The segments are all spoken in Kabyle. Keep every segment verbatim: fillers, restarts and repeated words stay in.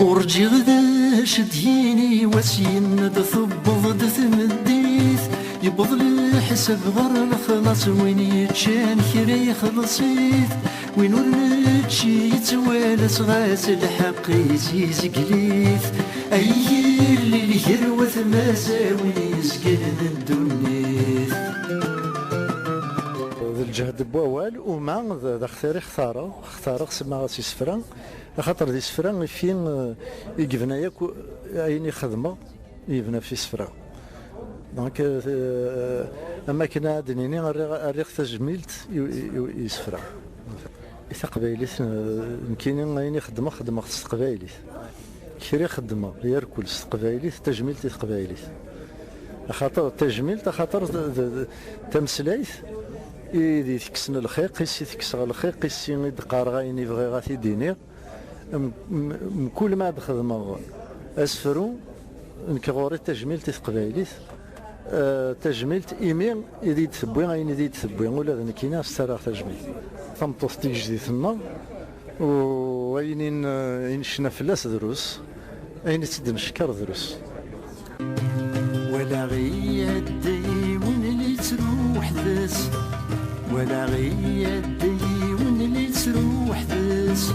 Ur ǧǧiɣ d acu d-yini wass yenna-d tewweḍ-d tmeddit, yewweḍ leḥsab ɣer lexlaṣ, win yeččan kra yexleṣ-it, win ur nečči yettwalas ɣas lḥeqq-is yezgel-it. Ay yelli lger watmaten-a win yezglen ddunit. D lǧehd n wawal, uma d, d axtir i xtareɣ, xtareɣ semmaɣ-as isefra, axaṭer d isefra ifi, eh, i yebna yakk ayen i xedmeɣ, yebna f isefra. Donc, eh, am akken ad d-nini, rriɣ, rriɣ tajmilt i, i, i, i isefra. I taqbaylit, eh, nekkini ayen i xeddmeɣ, xeddmeɣ s teqbaylit. Kra i xeddmeɣ, yarkul s teqbaylit, tajmilt i teqbaylit. Axaṭer tajmilt, axaṭer d, d, d tameslayt i d itekksen lxiq, i s-itekkseɣ lxiq, i s-i d-qqareɣ ayen i bɣiɣ ad t-id-iniɣ. M-, m-, mkul ma ad xedmeɣ asefru, nekk ɣur-i tajmilt i teqbaylit. Eh, tajmilt imi i d-tewwi ayen i d-tewwi, ula d nekkini as-ttaraɣ tajmilt. Tameṭṭut tigejdit-nneɣ, u ayen i n-, i necna fell-as drus, ayen i tt-id-neckeṛ drus. Walaɣ iɛedda yiwen la yettru weḥd-s. Walaɣ iɛedda yiwen la yettru weḥd-s.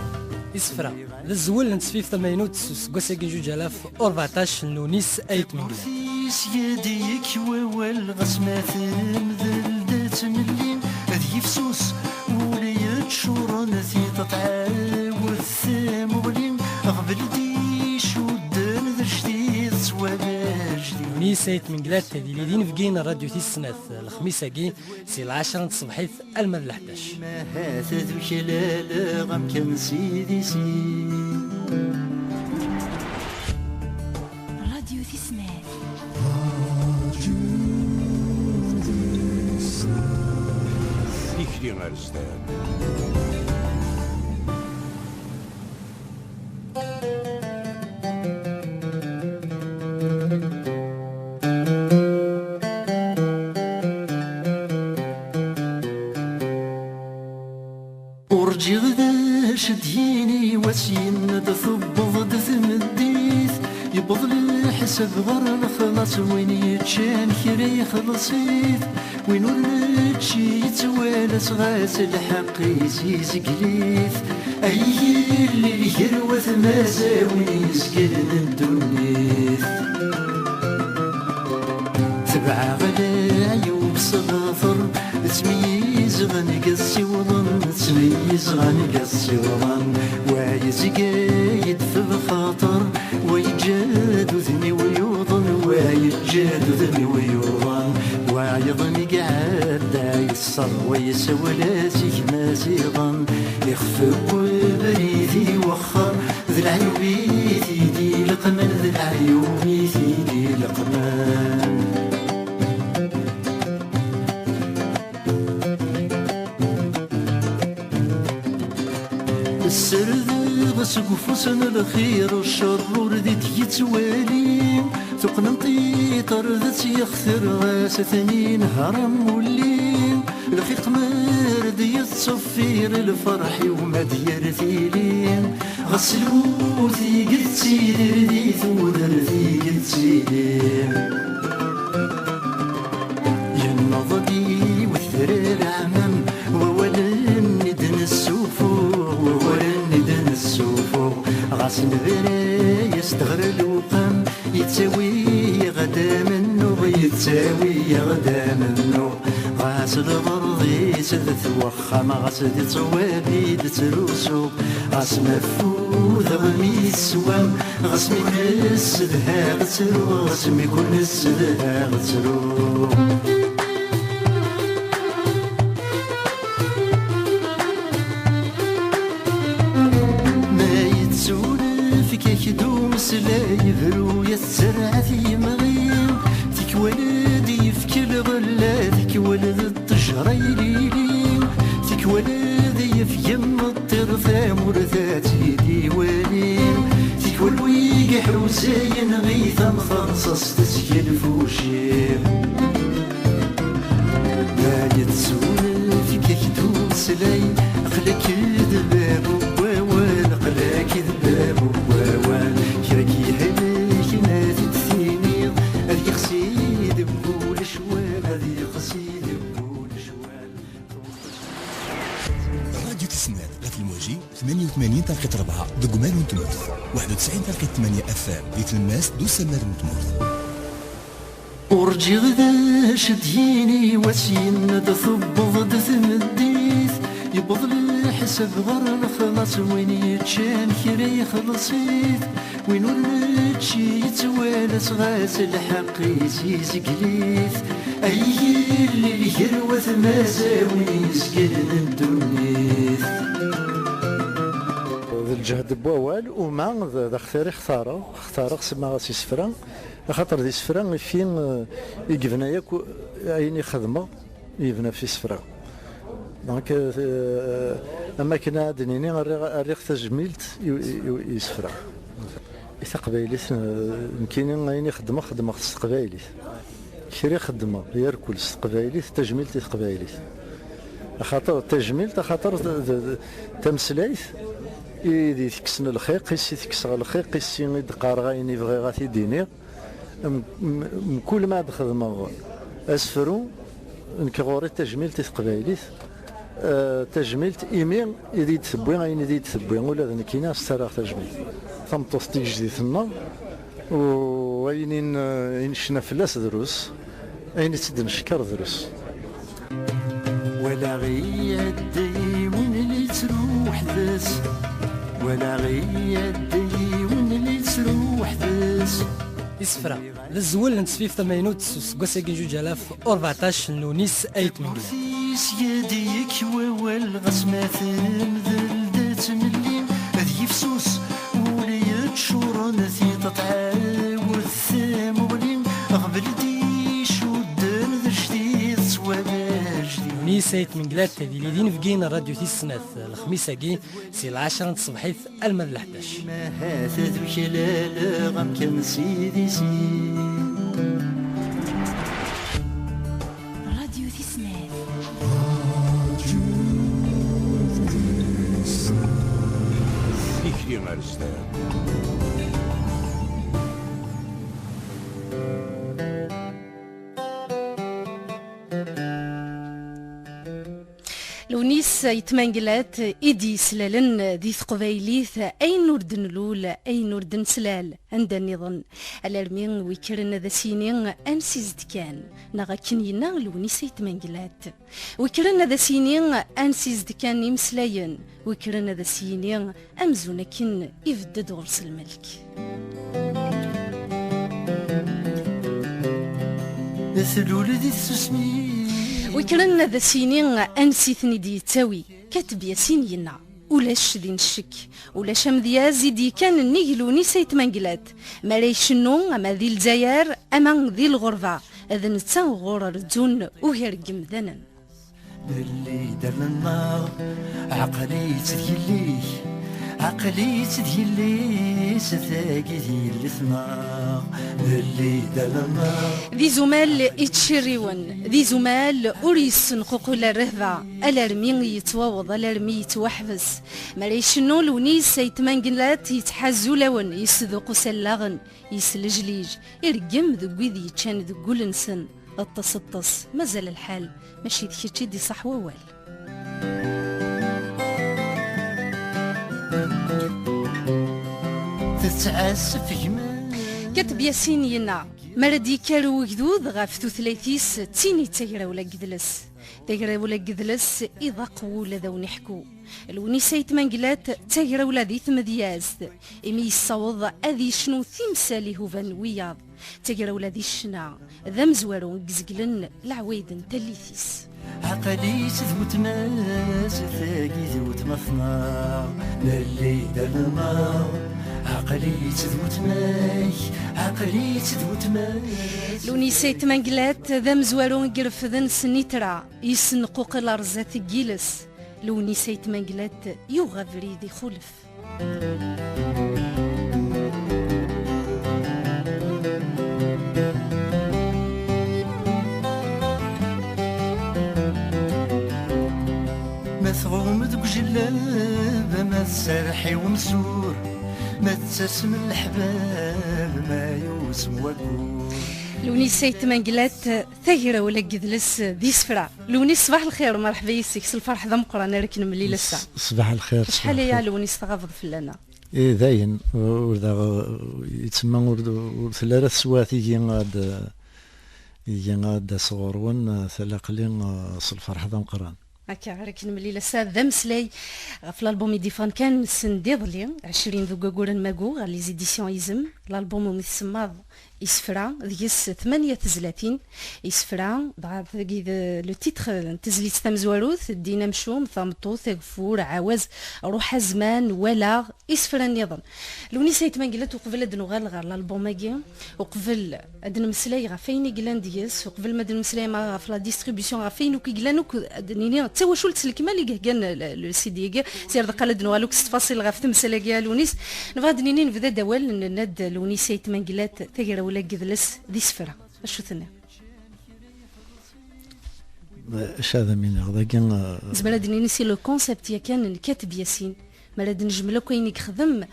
Isefra d azwel n tesfift tamaynut s useggas-agi n juǧ alaf u rbeɛṭac n Lunis Ayt Mengellat. Sya-d yekk wawal ɣas ma temdel d tmelli, ad yifsus ul yeččuren tiṭ tɛawed tamuɣli, ɣbel d-icudden d jdid s wabajdi. Lunis Ayt Mengellat ad yili d inebgi n Radyu Tis Snat, lexmis-agi si lɛecṛa n tṣebḥit alma d leḥdac. Ahat ad uklaleɣ amkan sidi-sin. Radyu Tis Snat. Tikli ar zdat. Ur ǧǧiɣ d acu d-yini wass yenna-d tewweḍ-d tmeddit, yewweḍ leḥsab ɣer lexlaṣ, win yeččan kra yexleṣ-it, win ur nečči yettwalas ɣas lḥeqq-is yezgel-it. Ay yelli lger watmaten-a win yezglen ddunit. Tebɛeɣ leɛyub s ɣafer, ttmeyyizɣen ga ssiwḍen, ttmeyyizɣen ga ssiwḍen. Wa yezga-yi-d f lxaṭer, wa yeǧǧa-d udem-iw yuḍen, wa yeǧǧa-d udem-iw yuḍen. Wayeḍ mi iɛedda yesser, wa yessawel-as i gma-s iḍen. Ixef n webrid iwexxer, d leɛyub i t-id-ileqmen, d leɛyub i t-id-ileqmen. Ssirdeɣ seg ufus n lxir, ccer ur d-yettwali. Tuqqna n tiṭ ar d tt-yextir, ɣas atan yenher am wulli. Lxiq mer d-yettṣeffir, lferḥ-iw ma d-yerr tili. Ɣas lmut i yettidir di tudert i yettili. Yenneḍ-d yiwet trar aɛmam, wawalen i d-nessufuɣ, wawalen i d-nessufuɣ. Ɣas nebra-yas-d ɣer lewqam, yettawi-yaɣ-d amennuɣ, yettawi-yaɣ-d amennuɣ. Ɣas lɣerḍ-is d twexxam, ɣas di ttwabi d-ttrusuɣ. Ɣas ma ffudeɣ mi yeswam, ɣas mi ken-ssedhaɣ ttruɣ, ɣas mi ken-ssedhaɣ ttruɣ. Ma yettunefk-ak-d umeslay, bru-yas tterɛat yemɣi. Tikwal ad yefk lɣella, tikwal d ṭṭejra ilili. Tikwal ad yefk yemmeṭṭir tamurt ad tt-id-iwali. Tikwal wi iḥuzayen ɣi tamxerṣaṣt tezgel fuci. Ma yettunefk-ak-d umeslay, aql-ak d bab n wawal, aql-ak d bab n wawal. Aman n tmurt, waḥed u tesɛin talqit tmanya F M di tlemmast d usammer n tmurt. Ur ǧǧiɣ d acu d-yini wass yenna-d tewweḍ-d tmeddit, yewweḍ leḥsab ɣer lexlaṣ, win yeččan kra yexleṣ-it, win ur nečči yettwalas ɣas lḥeqq-is izgel-it, ay yilli lger watmaten win yezglen ddunit. D lǧehd n wawal, uma d, d axtir i xtareɣ, xtareɣ semmaɣ-as isefra, axaṭer d isefra i fi, eh, i yebna yakk ayen i xedmeɣ, yebna f isefra. Donc, eh, am akken ad d-nini, rriɣ, rriɣ tajmilt i, i, i, i isefra. I taqbaylit, eh, nekkini ayen i xedmeɣ, xedmeɣ-t s teqbaylit. Kra i xedmeɣ, yarkul s teqbaylit, tajmilt i teqbaylit. Axaṭer, tajmilt, axaṭer d, d, d, tameslayt i d-itekksen lxiq, i s-itekkseɣ lxiq, i s-i d-qqareɣ ayen i bɣiɣ ad t-id-iniɣ. M-, m-, mkul ma ad xedmeɣ asefru, nekk ɣur-i tajmilt i teqbaylit. Eh, tajmilt imi i d-tewwi ayen i d-tewwi, ula d nekkini as-ttarraɣ tajmilt. Tameṭṭut tigejdit-nneɣ, u ayen i n-, i necna fell-as drus, ayen i tt-id-neckeṛ drus. Walaɣ iɛedda yiwen la yettru weḥd-s. Walaɣ iɛedda yiwen la yettru weḥd-s. Isefra d azwel n tesfift tamaynut s useggas-agi n zuǧ alaf u rbeɛṭac n Lewnis Ayt Mengellat. Yesgad-ik wawal ɣas ma temdel d tmelli, ad yifsus ul yeččuren tiṭ tɛawed tamuɣli, ɣbel d-icudden d jdid s wabal jdid. Lewnis Ayt Mengellat, ad yili d inebgi n rradyu tis snat, lexmis-agi, si lɛecra n tṣebḥit alma d leḥdac. Ahat ad uklaleɣ amkan s idis-im. Rradyu tis snat. Tikli ar zdat. Lewnis Ayt Mengellat i d-yeslalen di teqbaylit ayen ur d-nlul, ayen ur d-neslal, anda nniḍen. Alarmi wi kkren ad as-yini ansi zedkan, neɣ akken yenna Lewnis Ayt Mengellat. Wi kkren ad as-yini ansi zedkan imeslayen, wi kkren ad as-yini amzun akken ibedd-d ɣur-s lmelk. Tlul di tsusmi. Wi kkren ad as-yini ansi ten-id-yettawi. Kateb Yasin yenna, ulac din ccek, ulac amedyaz i d-yekkan nnig Lewnis Ayt Mengellat. Mi ara icennu, ama di Lezzayer, ama di lɣerba, d netta ɣur rezzun ugar n yemdanen. Belli d alemmaɣ, aql-itt d yelli-k, aql-itt d yelli-s, tagi d yelli-tneɣ. Belli d alemmaɣ. D izumal ittcirriwen, d izumal ur yessenququl rrehba, alarmi yettwaweḍ, alarmi yettwaḥbes. Mi ara icennu Lewnis Ayt Mengellat, yettḥaz ulawen, yesduqus allaɣen, yeslejlij, ireggem deg wid yeččan deg wul-nsen. Ṭṭes, ṭṭes, mazal lḥal, mačči d kečč i d-iṣaḥ wawal. Tettɛasef gma. Kateb Yasin yenna, mi ara d-yekker wegdud ɣef tutlayt-is, d tin i d tagrawla n yedles. Tagrawla n yedles, iḍaq wul ad awen-iḥku. Lewnis Ayt Mengellat, d tagrawla di tmedyazt, imi yessaweḍ ad yecnu timsal ihuban n wiyaḍ. D tagrawla di ccna, d amezwaru i izeglen leɛwayed n tallit-is. Aql-itt d weltma-s, tagi d weltma-tneɣ. Nelli d alma, aql-itt d weltma-k, aql-itt d weltma-s. Lewnis Ayt Mengellat d amezwaru i irefden s nnitra, yessenquqel ar zdat n yiles. Lewnis Ayt Mengellat yuɣ abrid ixulef. Ma tɣum deg ujellab, ma tserreḥ i wemsur, ma tettasem leḥbab, ma yusem wayyur. Lewnis Ayt Mengellat, tagrawla n yedles d isefra. Lewnis, ṣbaḥ lxir, merḥba yis-k, s lferḥ d ameqqran ara k-nemlil ass-a. S-, ṣbaḥ lxir, ṣbaḥ lxir. Acḥal aya, Lewnis, tɣabeḍ fell-aneɣ? Eh, dayen, ur daɣ, yettma ur, ur telli ara teswiɛt igi ad, igi ad d-aseɣ ɣur-wen, talaqli, eh, s lferḥ d ameqqran. Akka ara k-nemlil ass-a d ameslay ɣef l'album i d-iffɣen kan send iḍelli, ɛecrin deg waggur n Magu, ɣer les éditions Izem, l'album umi tsemmaḍ Isefra, deg-s tmanya tezlatin. Isefra, dɣa dagi d le titre n tezlit tamezwarut, Ddin amcum, tameṭṭut, ageffur, ɛawaz, ruḥ azman, walaɣ, isefra nniḍen. Lewnis Ayt Mengellat, uqbel ad nuɣal ɣer l'album-agi, uqbel ad nemmeslay ɣef ayen i yellan deg-s, uqbel ma ad nemmeslay ma ɣef la distribution, ɣef ayen akk i yellan akk, ad nini d tawacult s lekmal i yeheggan le, le C D-agi. Sir deqqal ad nuɣal akk s tfaṣil ɣef temsal-agi, a Lewnis. Nebɣa ad nini nebda-d awal, nenna-d Lewnis Ayt Mengellat, tagrawla n yidles d isefra. Acu tenniḍ? Acu ad am-iniɣ, dagi, eh, nezmer ad nini si le concept yakan n Kateb Yasin, mi ara d-nejmel akk ayen i yexdem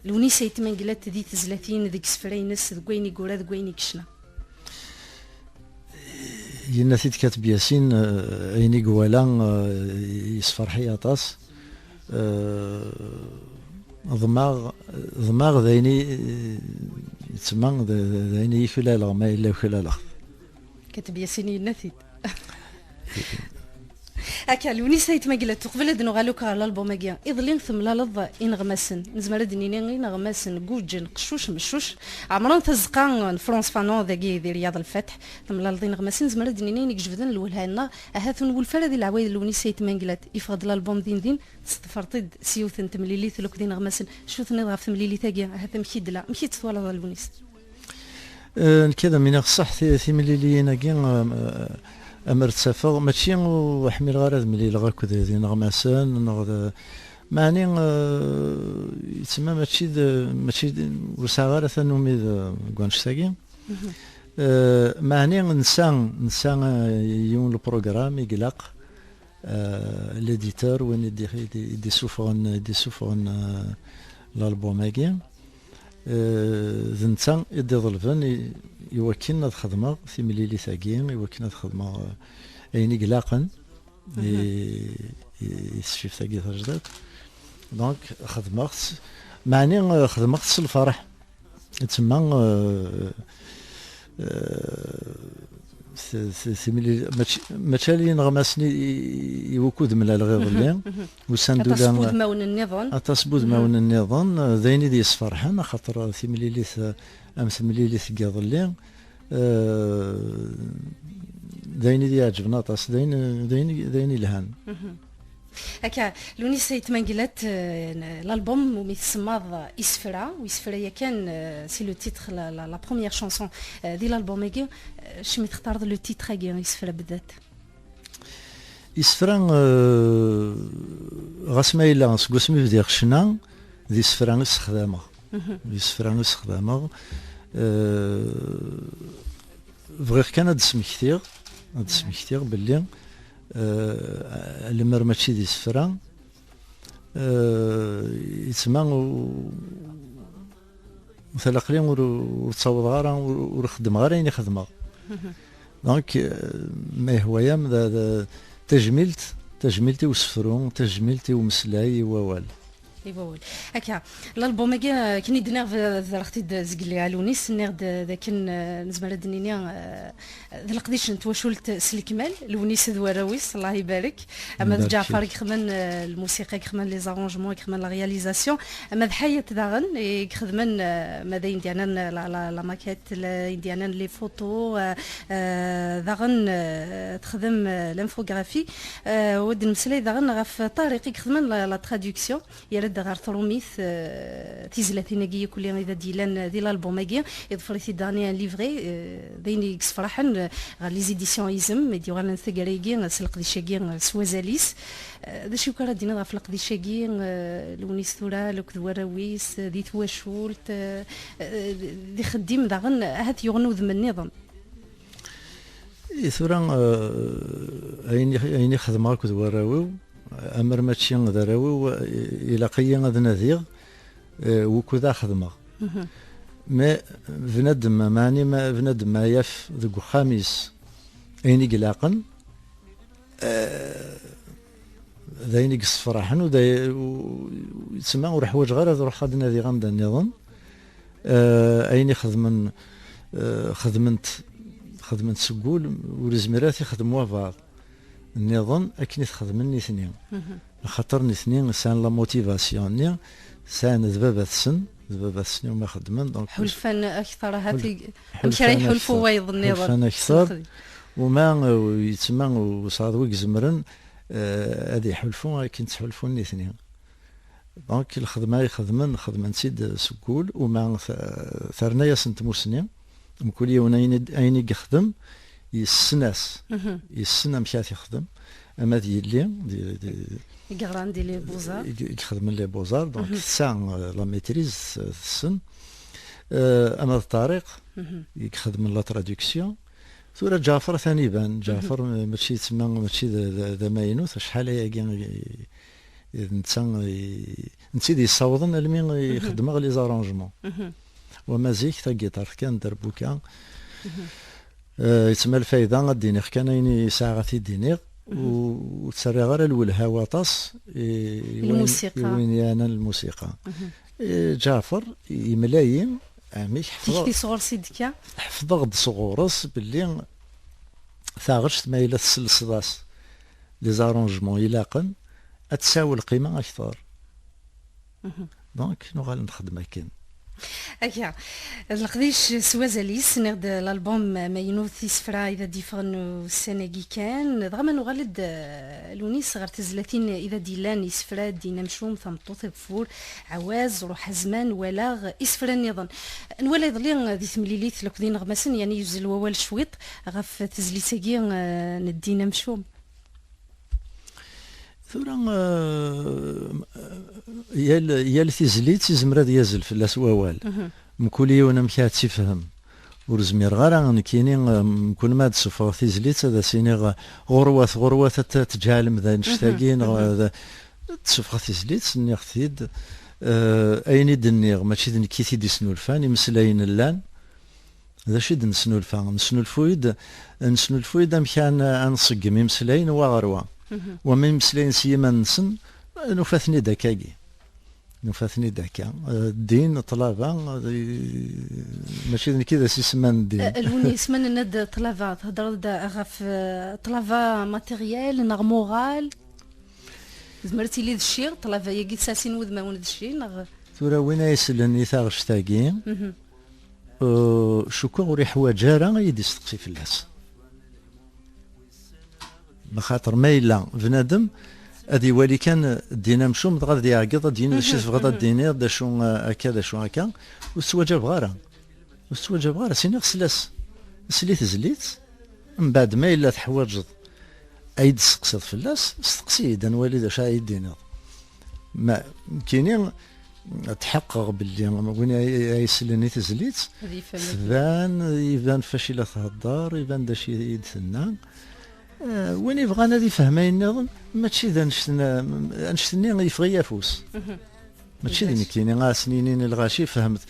Lewnis Ayt Mengellat di tezlatin, deg isefra-ines, deg wayen i yura, deg wayen i yecna. Yenna-t-id Kateb Yasin, eh, ayen i iwala, eh, yessefreḥ-iyi aṭas. Eh, ḍmeɣ, ḍmeɣ d ayen i, yettma d, d, d ayen i yuklaleɣ, ma yella uklaleɣ. Kateb Yasin yenna-t-id. Akka, Lewnis Ayt Mengellat, uqbel ad nuɣal akk ɣer l'album-agi, iḍelli temlaleḍ ineɣmasen. Nezmer ad d-nini ineɣmasen guǧǧen, qeccuc, meccuc. Ɛemren tazeqqa n France Fanon dagi di Riyad Lfetḥ. Temlaleḍ ineɣmasen, nezmer ad d-nini ayen i ijebden lwelha-nneɣ, ahat ur nwulef ara di leɛwayed n Lewnis Ayt Mengellat. Iffeɣ-d l'album din din, tseṭṭfreḍ-t-id s yiwet n temlilit akked ineɣmasen. Acu tenniḍ ɣef temlilit-agi? Ahat amek i d-tella? Amek i tt-twalaḍ a Lewnis? Eh, nekk ad am-iniɣ ṣṣeḥ, ti-, timliliyin-agi, eh, amer ttafeɣ, mačči ur ḥmileɣ ara ad mlileɣ akked d ineɣmasen, neɣ d, meɛni, eh, yettma mačči d, mačči d, ur sɛiɣ ara tanumi d, deg wanect-agi. Eh, meɛni nesɛa, nesɛa, eh, yiwen le programme i ilaq, eh, l'éditeur, win i d-, i d-, i d-isuffɣen, i d-isuffɣen, eh, l'album-agi. Eh, d netta i d-iḍelben i, i wakken ad xedmeɣ timlilit-agi, i wakken ad xedmeɣ, eh, ayen i ilaqen i, i, i tesfift-agi tajdiṭ. Donc, xedmeɣ-tt, meɛni, eh, xedmeɣ-tt s lferḥ. Tsemma, eh, eh, t-, t-, timlil-, mačči, mačči ala ineɣmasen i, i, i wukud mlaleɣ iḍelli. Usan-d aṭas n wudmawen nniḍen. Aṭas n wudmawen nniḍen, eh, d ayen i d-yesferḥen, axaṭer timlilit, eh, am temlilit n yiḍelli, eh, d ayen i d-iɛeǧben aṭas, d ayen, d ayen, d ayen ilhan. Akka, Lewnis Ayt Mengellat, eh, l'album umi tsemmaḍ Isefra, u Isefra yakan, eh, c'est le titre, la, la, la première chanson, eh, di l'album-agi, eh, acimi textareḍ le titre-agi, Isefra beddat? Isefra, eh, ɣas ma yella seg wasmi bdiɣ ccna, d isefra i ssexdameɣ. D isefra i ssexdameɣ. Eh, bɣiɣ kan ad d-smektiɣ, ad d-smektiɣ belli, eh, lemmer mačči d isefra, eh, yettma u-, talaqli ur, ur ttawḍeɣ ara, ur, ur xeddmeɣ ara ayen i xedmeɣ. Donc, eh, ma yehwa-yam, d, d, tajmilt, tajmilt i usefru, tajmilt i umeslay, i wawal. I wawal. Akka, l'album-agi, eh, akken i d-nniɣ, d-, ḍerreɣ-t-id zgelli a Lewnis, nniɣ-d, eh, d akken, eh, nezmer ad d-nini, eh, d leqdic n twacult s lekmal, Lewnis d warraw-is, Allah ibarek. Ama d Ǧaɛfar i ixedmen, eh, lmusiqa, i ixedmen les arrangements, i ixedmen la réalisation. Ama d Ḥayat daɣen, i ixedmen, eh, ma d ayen d-yernan, eh, la, la, la maquette, la, ayen d-yernan les photos, eh, eh, daɣen, eh, texdem, eh, l'infographie. Eh, u ad d-nemmeslay daɣen ɣef Ṭariq i ixedmen la, la traduction. Yerra-d ɣer trumit, eh, tizlatin-agi yakk i d ad d-yellan di l'album-agi, iḍfer-it-id daɣen un livret, eh, d ayen i yessefraḥen, eh, ɣer les éditions Izem, i d-yuɣalen taggara-agi, eh, s leqdic-agi, eh, s wazal-is. Eh, d acu yakk ara d-tiniḍ ɣef leqdic-agi, eh, Lewnis tura, akked warraw-is, eh, di twacult, eh, eh, di xeddim daɣen, ahat yuɣen udem nniḍen? I tura, eh, ayen i, ayen i xedmeɣ akked warraw-iw, amer mačči d arraw-iw, eh, ilaq-iyi ad nadiɣ, eh, wukud ad xedmeɣ. Mais bnadem, meɛni ma bnadem ma yaf deg uxxam-is ayen i ilaqen, eh, D ayen i yessefraḥen, u d ay-, u-, yettma ur ḥwaǧeɣ ara ad ruḥeɣ ad nadiɣ anda nniḍen. Eh, ayen i xedmen, eh, xedment, xedment seg wul, ur izmir ara ad t-ixdem wabeɛḍ nniḍen akken i t-xedmen nitni. Axaṭer nitni sɛan la motivation-nni, sɛan d baba-tsen, d baba-tsen umi xedmen, donc ḥulfan akteṛ, ahat ḥul-, i-, amek ara ḥulfan yḥulfu akteṛ, wayeḍ nniḍen. Ḥulfan akteṛ. Sexdi. Uma, eh, yettma ur sɛiḍ wi izemren, eh, ad iḥulfu akken ttḥulfun nitni. Donc, lxedma i xedmen, xedmen-tt-id seg wul, uma t-, terna-yasen tmusni. Mkul yiwen ayen i d-, ayen i yexdem, yessen-as. Yessen amek ara t-ixdem. Ama d yelli, di, di, I yeɣran di les beaux-arts. I, i ixedmen les beaux-arts, donc tesɛa, euh, la maîtrise, euh, tessen. Euh, ama d Ṭariq, i ixedmen la traduction. Tura Ǧaɛfer atan iban. Ǧaɛfer, euh, mačči yettma, mačči d, d, d amaynut, acḥal ayagi i, i, d netta i, netta i d-yessawḍen almi i xeddmeɣ les arrangements. Wama zik, tagiṭart kan, derbuka. Eh, yettma lfayda, ad d-iniɣ kan ayen i sɛiɣ ad t-id-iniɣ. U-, ur ttarraɣ ara lwelha waṭas i, i wayen, i lmusiqa, i wayen yeɛnan lmusiqa. Eh, Ǧaɛfer, yemla-yi, amek ḥefḍeɣ, tikti sɣur-s i d-tekka? Ḥefḍeɣ-d sɣur-s belli taɣect ma yella tselseḍ-as les arrangements ilaqen, ad tesɛu lqima akteṛ. Donc, nuɣal nxeddem akken. Akka, d leqdic s wazal-is, nniɣ-d l'album amaynut, isefra i d ad d-yeffɣen ussan-agi kan. Dɣa ma nuɣal-d, eh, Lunis, ɣer tezlatin i d ad d-yellan, isefra-d Dina Mcum, Tameṭṭut Ageffur, Ɛawaz, Ruḥ Azman, Walaɣ, isefra nniḍen. Nwala iḍelli di temlilit akked ineɣmasen, yani yuzzel wawal cwiṭ ɣef tezlit-agi, eh, n Dina Mcum. Tura, eh, yal, yal tizlit izmer ad yazzel fell-as wawal. Mkul yiwen amek ad tt-ifhem. Ur zmireɣ ara nekkini, eh, mkul ma ad d-sufɣeɣ tizlit ad as-iniɣ, eh, ɣurwat, ɣurwat ad t-, ad teǧǧalem d annect-agi, neɣ d, ad d-sufɣeɣ tizlit, nniɣ-t-id, eh, ayen i d-nniɣ, mačči d nekk i t-id-isnulfan, imeslayen llan, d acu i d-nesnulfa? Nesnulfuy-d, nesnulfuy-d amek ad n-, ad nṣeggem imeslayen wa ɣer wa. Wama imeslayen s yiman-nsen, nufa-ten-id akkagi. Nufa-ten-id akka. Eh, ddin, ṭṭlaba, eh, mačči d nekk i d as-isemman ddin. Eh, Lwnis, ma nenna-d ṭṭlaba, theddreḍ-d ɣef, eh, ṭṭlaba matériel neɣ moral? Tezmer ad tili d cci, ṭṭlaba-agi tesɛa sin wudmawen d cci, neɣ? Tura win ay isellen i taɣect-agi, eh, cukkeɣ ur iḥwaǧ ara ad yi-d-isteqsi fell-as. Axaṭer ma yella bnadem ad iwali kan ddin amcum, dɣa ad iɛeggeḍ, ad d-yini d acu i tebɣiḍ ad d-tiniḍ, d acu, eh, akka, d acu akka, ur tettwaǧabeɣ ara. Ur tettwaǧabeɣ ara, siniɣ sel-as. Sel i tezlit, mbeɛd ma yella teḥwaǧeḍ ad yi-d-testeqsiḍ fell-as, steqsi-yi-d, ad nwali d acu ara yi-d-tiniḍ. Ma, nekkini, tḥeqqeɣ belli win ay, ay yeslen i tezlit, ad yefhem akken, tban, iban f acu i la thedder, iban d acu i d-tenna. Eh, win yebɣan ad ifhem ayen nniḍen, mačči d annect-n-, annect-nni yeffeɣ-iyi afus. Mačči d nekkini ara sen-yinin i lɣaci, fehmet,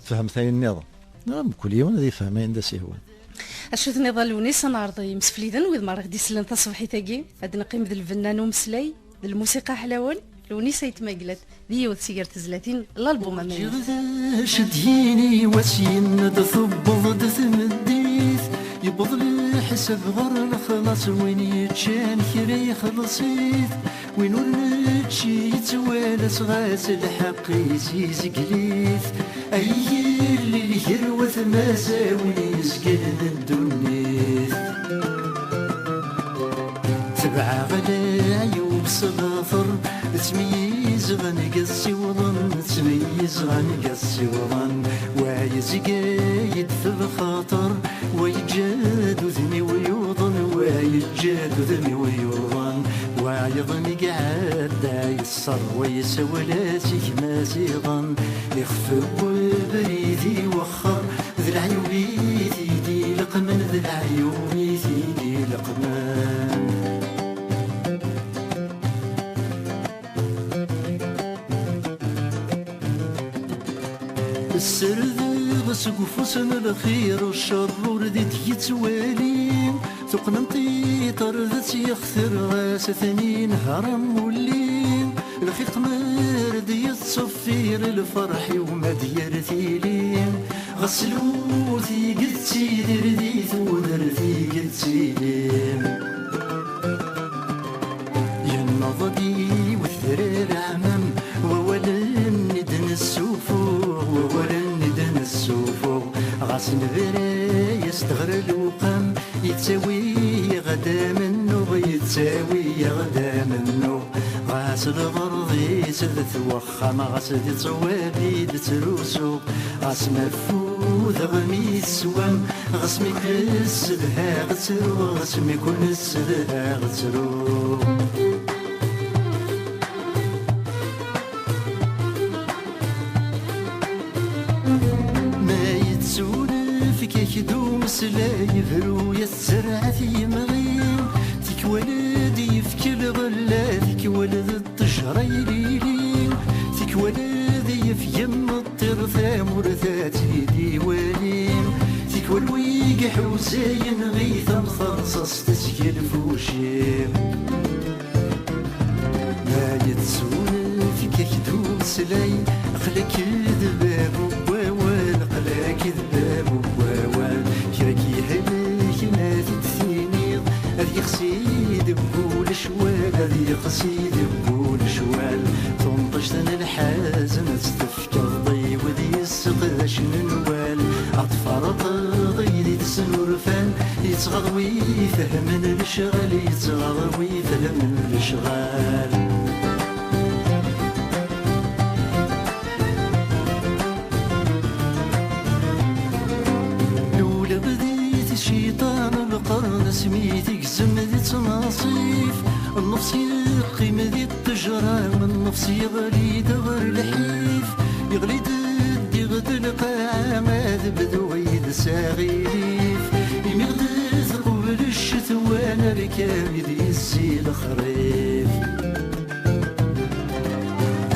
fehmet ayen nniḍen. Neɣ mkul yiwen ad ifhem ayen d as-ihwan. Acu tenniḍ a Lewnis, ad neɛreḍ imsefliden, wid merra ɣ-d-isellen taṣebḥit-agi, ad neqqim d lbenna n umeslay, d lmusiqa ḥlawen, Lewnis Ayt Maglat, d yiwet si gar tezlatin, lalbum amaynut. Ǧǧiɣ d acu d-yini wass yenna-d tewweḍ-d tmeddit, yewweḍ leḥsab ɣer lexlaṣ, win yeččan kra ixelleṣ-it, win ur nečči yettwalas ɣas lḥeqq-is izgel-it. Ay yelli lger watmaten izglen ddunit. Tebɛeɣ leɛyub s later, ttmeyyizeɣ nga ssiwḍen, ttmeyyizeɣ nga ssiwḍen. Wa yezga-yi-d f lxaṭer, wa yeǧǧa-d udem-iw yuḍen, wa yeǧǧa-d udem-iw yuḍen. Wayeḍ mi iɛedda yesser, wa yessawel-as i gma-s iḍen. Ixef n webrid iwexxer, d leɛyub i t-id-ileqqmen, d leɛyub i t-id-ileqqmen. Ssirdeɣ seg ufus n lxir, ccer ur d-yettwali. Tuqqnemt-id Ṭṭerdet yextir ɣas ad ten-inher am wulli, lxiq mer d-yettṣeffir lferḥ-iw ma d-yerr tili. Ɣas lmut i yettidir di tudert i yettili. Yenneḍ-d yiwet trar aɛmam, wawalen i d-nessufuɣ, wawalen i d-nessufuɣ. Ɣas nebra-yas-d ɣer lewqam, yettawi-yaɣ-d amennuɣ, yettawi-yaɣ-d amennuɣ. Ɣas lɣerḍ-is d twexxam, ɣas di ttwab i d-ttrusuɣ. Ɣas ma ffudeɣ mi teswam, ɣas mi k-ssedhaɣ ttruɣ, ɣas mi kun-ssedhaɣ ttruɣ. Ma yettunefk-ak-d umeslay, bru-yas, zerɛet yemɣi. Tikwal d-yefk lɣella, tikwal d ṭṭejra ilili. Tikwal d-yefk yemmeṭṭir, tamurt ad tt-id-iwali. Tikwal wi iḥuzayen ɣi-t am terṣaṣt seg lfuci. Ma yettunefk-ak-d umeslay, aql-ak d bab n wawal, aql-ak d bab n wawal. Kra k-yehlek ma t-id-tiniḍ, ad yexsi deg ul ccwal, ad yexsi deg ul ccwal. Tunṭict n lḥazen ad tt-tefkeḍ i wid yesseqdacen nnwal. Ad tferṭeḍ i d-itesnurfan, yettɣaḍ wi ifehmen lecɣal, yettɣaḍ wi ifehmen lecɣal. Lewla bdit cciṭan lqern asmi tegzem di ttnaṣif. Nnefs yeqqim di ttejra, nnefs yeɣli-d ɣer lḥif. Yeɣli-d ddiɣ d lqaɛa, ad bduɣ yid-s aɣilif. Imi ɣ-d-teqbel ccetwa, nerkab-id yis-i lexrif.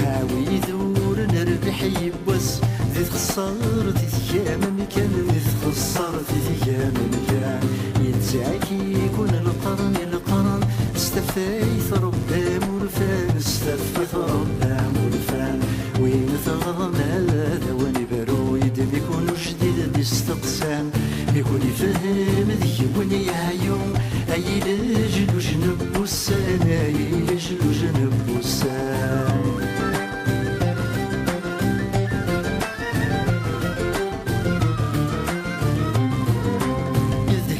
A wid ur nerbiḥ yiwwas, di txeṣṣart i tgam amkan, di txeṣṣart i tgam amkan. Yettɛiki-kun lqern i lqern, s tafayt Ṛebbi am urfan, s tafayt Ṛebbi am urfan. Win teɣrem ad awen-iberru, yeddem-ikun ujdid d-isteqsan. Mi kun-ifhem deg-wen yeɛyu, ay ilejluj n wussan, ay ilejluj n wussan.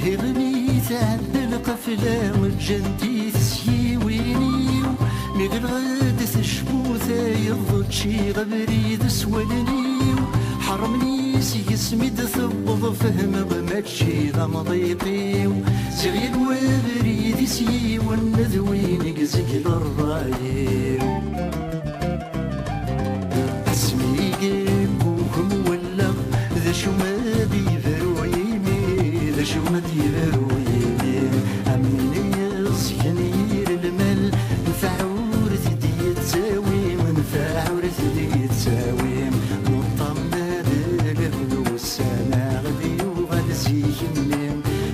Dhiɣ mi tɛedda lqafla, ǧǧant-it tyiwin-iw. Mi ɣileɣ-d tecbu tayeḍ, ččiɣ abrid s wallen-iw. Ḥeṛmen-iyi seg-s mi d-tewweḍ, fehmeɣ mačči d amḍiq-iw. Ziɣ yal wabrid-is yiwen, d win i izegl ṛṛay-iw. Asmi i yeggugem wallaɣ, d acu ma d-yebru yimi, d acu ma d-yebru yimi. Am win yeẓgen yir lmal, nfeɛ ur t-id-yettawi, nfeɛ ur t-id-yettawi. Neṭṭam ma d lebnu ussan-a ɣ-d-yuɣal zik-nni.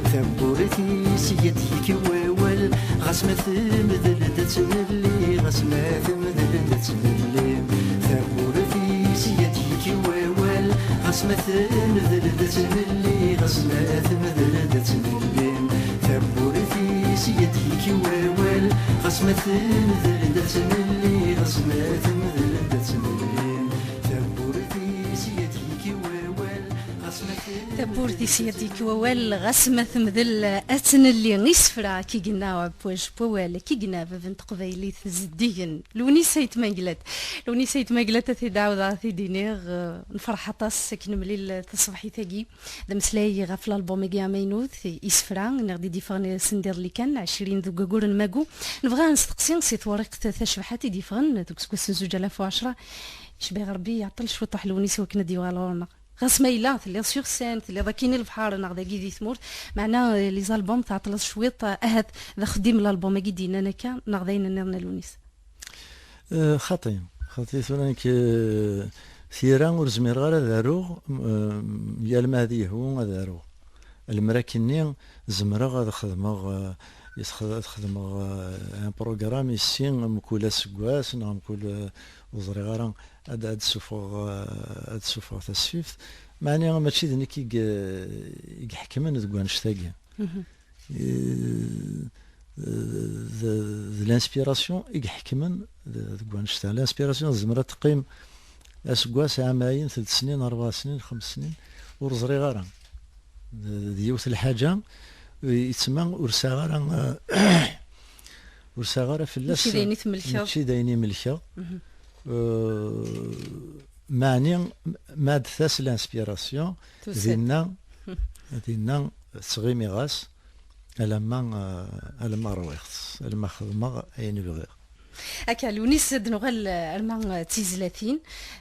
Tawwurt-is yat yekk wawal, ɣas ma temdel-d ad tt-nelli, ɣas ma temdel-d ad tt-nelli. Tawwurt-is yat yekk wawal, ɣas ma temdel-d ad tt-nelli, ɣas ma temdel-d ad tt-nelli. Tawwurt-is yat yekk wawal, ɣas ma temdel-d ad tt-nelli, ɣas ma temdel-d ad tt-nelli. Tawwurt-is yat yekk wawal, ɣas ma temdel-d ad tt-nelli. Tawwurt-is yat yekk wawal, ɣas ma temdel ad tt-nelli. Isefra, ki yenna Apwaj Pwawal, ki yenna bab n teqbaylit zeddigen. Lewnis Ayt Manglat. Lewnis Ayt Manglat, ad t-id-ɛawdeɣ, ad t-id-iniɣ, eh, nefreḥ aṭas akken nemlil taṣebḥit-agi. D ameslay ɣef lalbum-agi amaynut, isefra, neɣ d i d-yeffɣen sendiḍelli kan, ɛecrin deg waggur n Magu. Nebɣa ad nesteqsi si tewriqt tacebḥant i d-yeffɣen deg useggas n zuǧ alaf u ɛecra. Icbiɣ Rebbi iɛeṭṭel cwiṭ uḥelwen-is i wakken ad d-yuɣal ɣur-neɣ. Ɣas ma yella telliḍ sur scène, telliḍ akkin i lebḥer neɣ dagi di tmurt, meɛna, eh, les albums tɛeṭṭleḍ cwiṭ, eh, ahat d axeddim n lalbum-agi d-yennan akka, neɣ d ayen nniḍen a Lewnis? Eh, xaṭi, xaṭi tura nekk, eh, tira ur zmireɣ ara ad aruɣ, eh, yal ma ad yehwu ad aruɣ. Lemmer akkenni zemreɣ ad xedmeɣ, eh, Yesxed-, ad xedmeɣ, eh, un programme ici, mkul aseggas, neɣ mkul, eh, ur ẓriɣ ara, ad, ad d-sufɣeɣ, eh, ad d-sufɣeɣ tasfift. Meɛni mačči d nekk i ye-, i iḥekmen deg wannect-agi. Mhm. Eh, d, d l'inspiration i iḥekmen de-, deg wannect-a. L'inspiration tezmer ad teqqim aseggas, ɛamayen, telt snin, rebɛa snin, xems snin, ur ẓriɣ ara. D, d yiwet lḥaǧa, yettma ur sɛiɣ ara, ur sɛiɣ ara fell-as. Mačči d ayen i tmelkeḍ. Mačči d ayen i melkeɣ. Mhm. Eh, meɛni, ma d-tas l'inspiration, tusa-d. Dinna, dinna ttɣimiɣ-as, alamma, eh, alamma ṛwiɣ-tt, alamma xedmeɣ ayen bɣiɣ. Akka, Lewnis, ad nuɣal, eh, arma, eh, d tizlatin,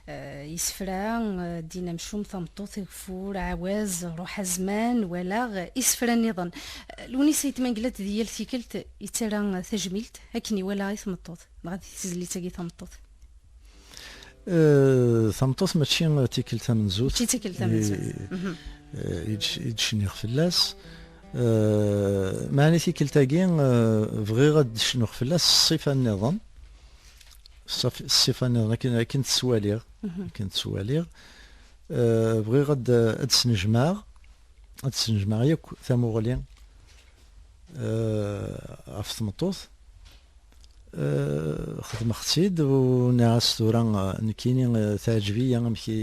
eh, isefra, eh, Ddin Amcum, Tameṭṭut, Ageffur, Ɛawaz, Ruḥ Azman, walaɣ, eh, isefra nniḍen. Eh, Lewnis Ayt Mengellat, di yal tikkelt yettarra, eh, tajmilt akken iwala i tmeṭṭut, dɣa di tezlit-agi tameṭṭut. Eh, tameṭṭut mačči d tikkelt tamenzut. Mačči d tikkelt tamenzut. Eh, mhm. Eh, i d-, i d-cniɣ fell-as. Eh, meɛni tikkelt-agi, eh, bɣiɣ ad d-cnuɣ fell-as ṣṣifa nniḍen. Ṣṣaf-, ṣṣifa nniḍen, akken, akken ttwaliɣ. Mhm. Akken ttwaliɣ. Eh, bɣiɣ ad, ad d-snejmaɛeɣ, ad d-snejmaɛeɣ yakk tamuɣli, eh, ɣef tmeṭṭut. Eh, xedmeɣ-tt-id u nniɣ-as tura, eh, nekkini, eh, teɛǧeb-iyi amek i,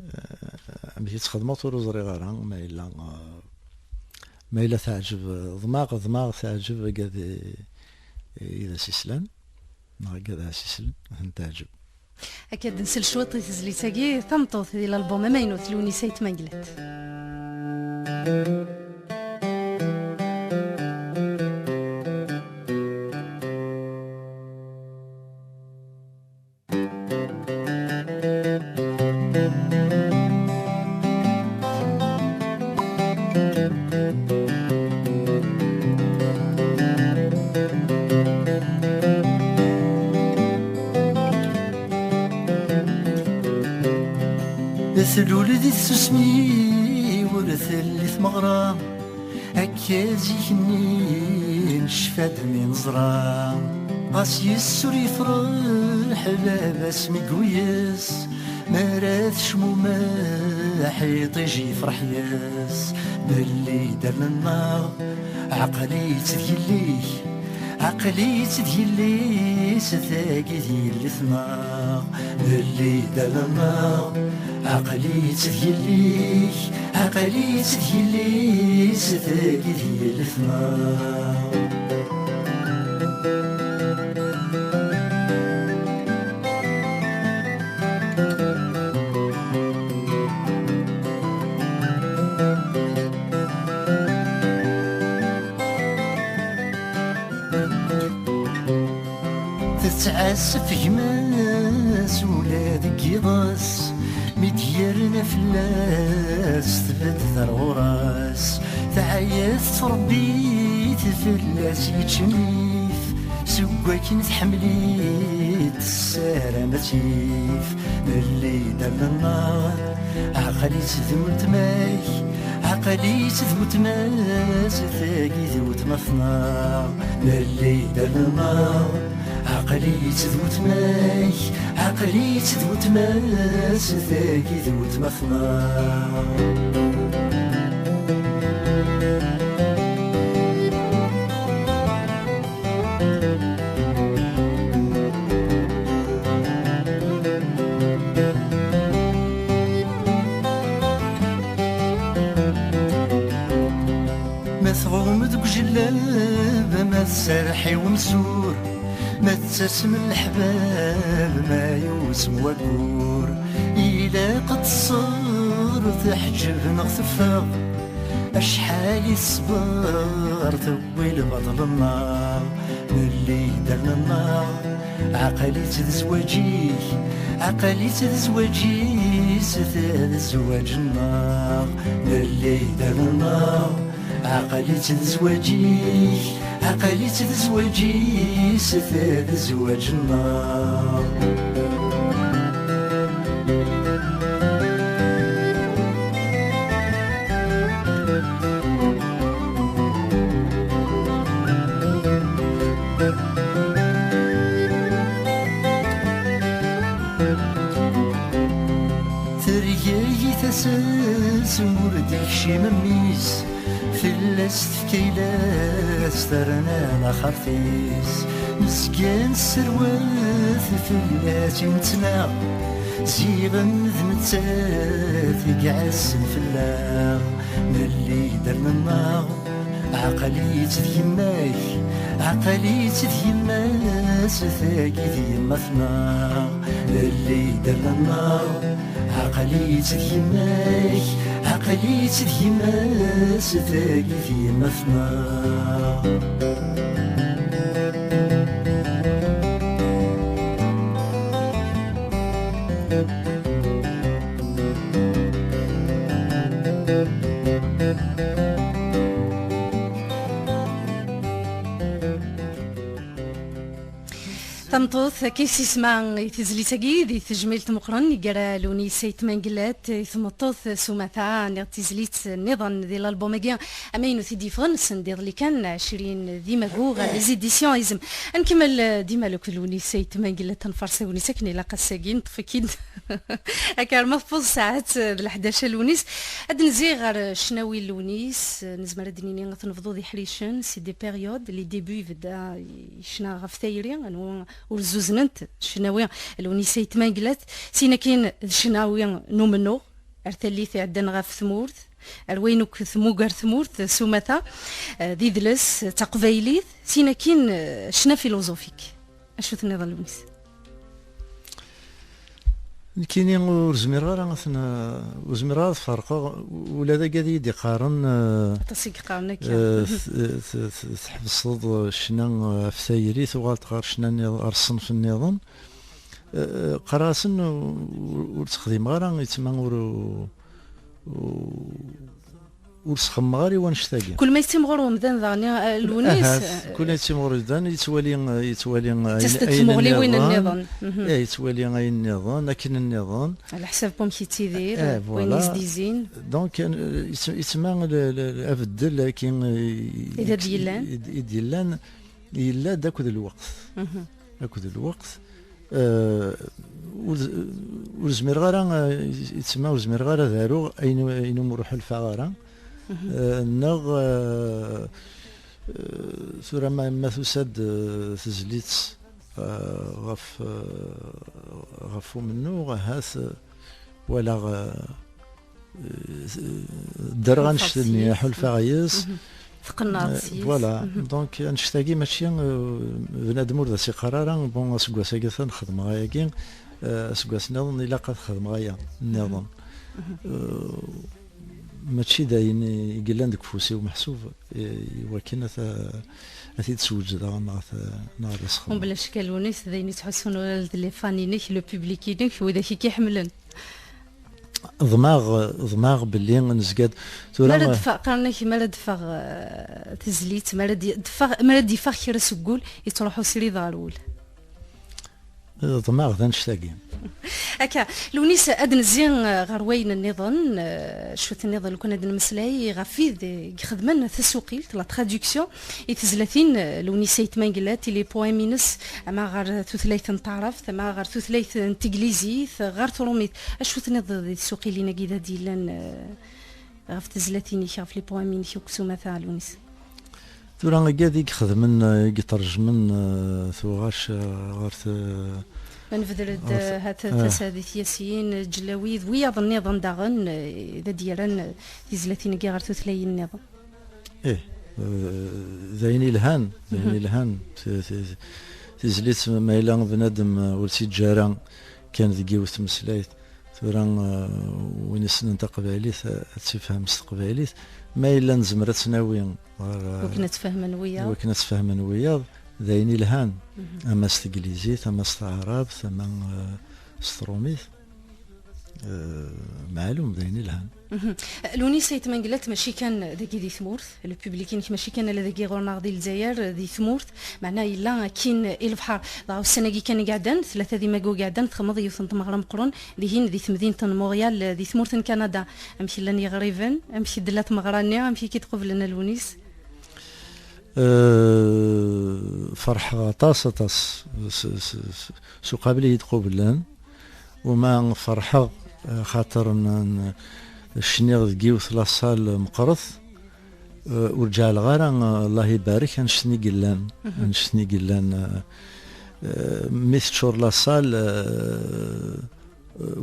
eh, amek i tt-xedmeɣ, ur ẓriɣ ara ma yella, eh, ma yella teɛǧeb, eh, ḍmeɣ, ḍmeɣ teɛǧeb agad i, i d as-islan, neɣ agad as-islen, ad ten-teɛǧeb. Akka ad nsel cwiṭ i tezlit-agi tameṭṭut di l'album amaynut Lewnis Ayt Mengellat. Tlul di tsusmi ur telli tmeɣra, akka zik-nni necfa-d mi neẓra. Ɣas yes-s ur yefreḥ baba-s mi yuyes, mi ara tecmumeḥ iṭij yefreḥ yes. Belli d allen-nneɣ, aql-itt d yelli-k, aql-itt d yelli-s, tagi d yelli-tneɣ. Belli d allen-nneɣ, aql-itt d yelli-k, aql-itt d yelli-s, tagi d yelli-tneɣ. Tettɛasef gma-s ula deg yiḍes, mi d-yerna fell-as tbedd ar ɣur-s. Teɛya tettṛebbi-t fell-as yeččenif, seg wakken tḥemmel-it tessaram ad tt-yif. Belli d allen-nneɣ, aql-itt d weltma-k, aql-itt d weltma-s, tagi d weltma-tneɣ. Belli d allen-nneɣ, aql-itt d weltma-k, aql-itt d weltma-s, tagi d weltma-tneɣ. Ma tɣum deg ujellab, ma tserreḥ i wemzur, ma tettasem leḥbab, ma yusem waggur, ilaq ad teṣṣer, teḥǧeb neɣ teffeɣ. Acḥal i teṣber, tewwi lbaṭel-nneɣ, belli d allen-nneɣ, aql-itt d zzwaǧ-ik, aql-itt d zzwaǧ-is, ta d zzwaǧ-nneɣ, belli d allen-nneɣ, aql-itt d zzwaǧ-ik, aql-itt d zzwaǧ-is, ta d zzwaǧ-nneɣ. Tezmur d-ikcim mmi-s, fell-as tefka ayla-s, terna laxert-is. Nezgan nesserwat fell-as i nettnaɣ, ziɣen d nettat i iɛessen fell-aɣ. Nelli-d ar nennaɣ, aql-itt d yemma-k, aql-itt d yemma-s, tagi d yemma-tneɣ. Lli-d ar nennaɣ, aql-itt d yemma-k, aql-itt d yemma-s, tagi d yemma-tneɣ. Tameṭṭut, akka i s-isma i tezlit-agi, di tejmilt meqqren, gar Lewnis Ayt Mengellat, i tmeṭṭut s umata, niɣ d tizlit nniḍen di l'album-agi amaynut i d-yeffɣen, send iḍelli kan, ɛecrin di Magu, ɣer les éditions Izem. Ad nkemmel, eh, dima akked Lewnis Ayt Mengellat, ad nfaṛes Lewnis akken ilaq ass-agi, neṭṭef-ik-id. Akka arma tewweḍ ssaɛet, eh, d leḥdac a Lewnis. Ad d-nezzi ɣer, eh, ccnawi n Lewnis, eh, nezmer ad d-nini ad t-nebḍu d iḥricen, c'est des périodes, les débuts ibedda yecna ɣef tayri, anwa ur zuznent ccnawi n Lewnis Ayt Mengellat, sin akin d ccnawi n umennuɣ, ar tallit iɛeddan ɣef tmurt, ar wayen akk tmuger tmurt s umata, eh, d idles, d taqbaylit, sin akin, eh, ccna philosophique. Acu tenniḍ a Lewnis? Nekkini ur zmireɣ ara ad ten-, ur zmireɣ ara ad ferqeɣ, ula d agad i yi-d-iqqaren, eh, aṭas i yeqqaren akka, eh, t-, t-, t-, tḥebseḍ ccna, eh, ɣef tayri, tuɣaleḍ ɣer ccna nniḍ-, ɣer ṣṣenf nniḍen. Eh, qqareɣ-asen ur, ur ttxedimeɣ ara, yettma ur, ur, ur sxemmeɣ ara i wanect-agi. Kul ma yettimɣur umdan daɣen, eh, Lewnis, ahat, eh, kul ma yettimɣur umdan, yettwali, yettwali ayen, ayen nniḍen. Mhm. Eh, yettwali ayen nniḍen, akken nniḍen. Ɛla ḥsab n wamek yettidir, eh, wayen voilà. Is-d-izzin. Donc, eh, yett-, yettma le, le, le, abeddel akin, eh, i d-, i d-yellan, i d-, i d-yellan, yella-d akked lweqt. Mhm. Akked lweqt. Eh, ur, ur zmireɣ ara, eh, yettma ur zmireɣ ara ad aruɣ ayen, ayen umi ur ḥulfaɣ ara. Mhm. Eh, neɣ, eh, eh, tura ma, ma tusa-d, eh, tezlit, eh, ɣef, eh, ɣef umennuɣ, ahat, eh, walaɣ, eh, eh, ddreɣ annect-nni, ḥulfaɣ yes. Mhm. Tqenɛeḍ eh, yes. Voilà. Mhm. Donc, annect-agi mačči, eh, bnadem ur d as-iqqar ara, bon, aseggas-agi atan xedmeɣ ayagi, eh, aseggas nniḍen ilaq ad xedmeɣ aya nniḍen. Mhm. Eh, mačči d ayen i yellan deg ufus-iw meḥsub, eh, i wakken ad t-, ad t-id-sweǧdeɣ neɣ ad t-, neɣ ad as-xedmeɣ. Mebla ccek a Lewnis, d ayen yettḥussun ula d les fans-inek, le public-inek, widak i k-iḥemmlen. Ḍmeɣ, ḍmeɣ belli nezga-d tura. Mi ara d-teffeɣ, qqaren-ak, mi ara d-teffeɣ, eh, tezlit, mi ara d-, teffeɣ, mi ara d-yeffeɣ kra seg wul, yettruḥu srid ɣer wul. Ḍmeɣ d annect-agi. Akka, Lewnis, ad nezzi, eh, ɣer wayen nniḍen, eh, cwiṭ nniḍen, lukan ad nemmeslay ɣef wid i ixedmen tasuqilt, la traduction, i tezlatin, eh, Lewnis Ayt Mengellat, i les poèmes-ines, ama ɣer tutlayt n taɛrabt, ama ɣer tutlayt n teglizit, ɣer trumit. Acu tenniḍ di tsuqilin-agi d ad yellan, eh, ɣef tezlatin-ik, ɣef les poèmes-inek akk s umata, Lewnis? Tura, agad i ixedmen, eh, i iṭerjmen, eh, tuɣac, eh, ɣer te-, ma nbedder-d, ɣer te-, eh, hat, eh, Tasaɛdit Yasin, Ǧellawi, d wiyaḍ nniḍen daɣen, eh, d ad d-yerran, eh, tizlatin-agi ɣer tutlayin nniḍen. Ih, eh, d ayen ilhan, d ayen ilhan. Ti-, ti-, tizlit, ma yella bnadem, eh, ur tt-iǧǧa ara kan deg yiwet tmeslayt. Tura, eh, win issnen taqbaylit, eh, ad tt-ifhem s teqbaylit. Ma yella nezmer ad tt-nawi ɣer, eh, wakken ad tt-fehmen wiyaḍ. Wakken ad tt-fehmen wiyaḍ, d ayen ilhan. Mhm. Ama s teglizit, ama s taɛrabt, ama, eh, s trumit. Eh, meɛlum d ayen ilhan. Mhm. Lewnis Ayt Mengellat, mačči kan dagi di tmurt, le public-inek mačči kan ala dagi ɣur-neɣ di Lezzayer, di tmurt, meɛna yella akkin i lebḥer. Dɣa ussan-agi kan i iɛeddan, tlata di Magu i iɛeddan, txedmeḍ yiwet n tmeɣra meqqren, dihin di temdint n Montréal, di tmurt n Kanada. Amek llan yiɣriben? Amek i d-tella tmeɣra-nni? Amek i k-id-qublen a Lewnis? Eh, ferḥeɣ aṭas, aṭas. S, s, s, s uqabel i yi-d-qublen. Uma ferḥeɣ, Xaṭer n- n- cniɣ deg yiwet laṣal meqqret, eh, ur ǧeɛleɣ ara, eh, Allah ibarek, annect-nni yellan. Annect-nni yellan, eh, eh, mi teččur laṣal, eh,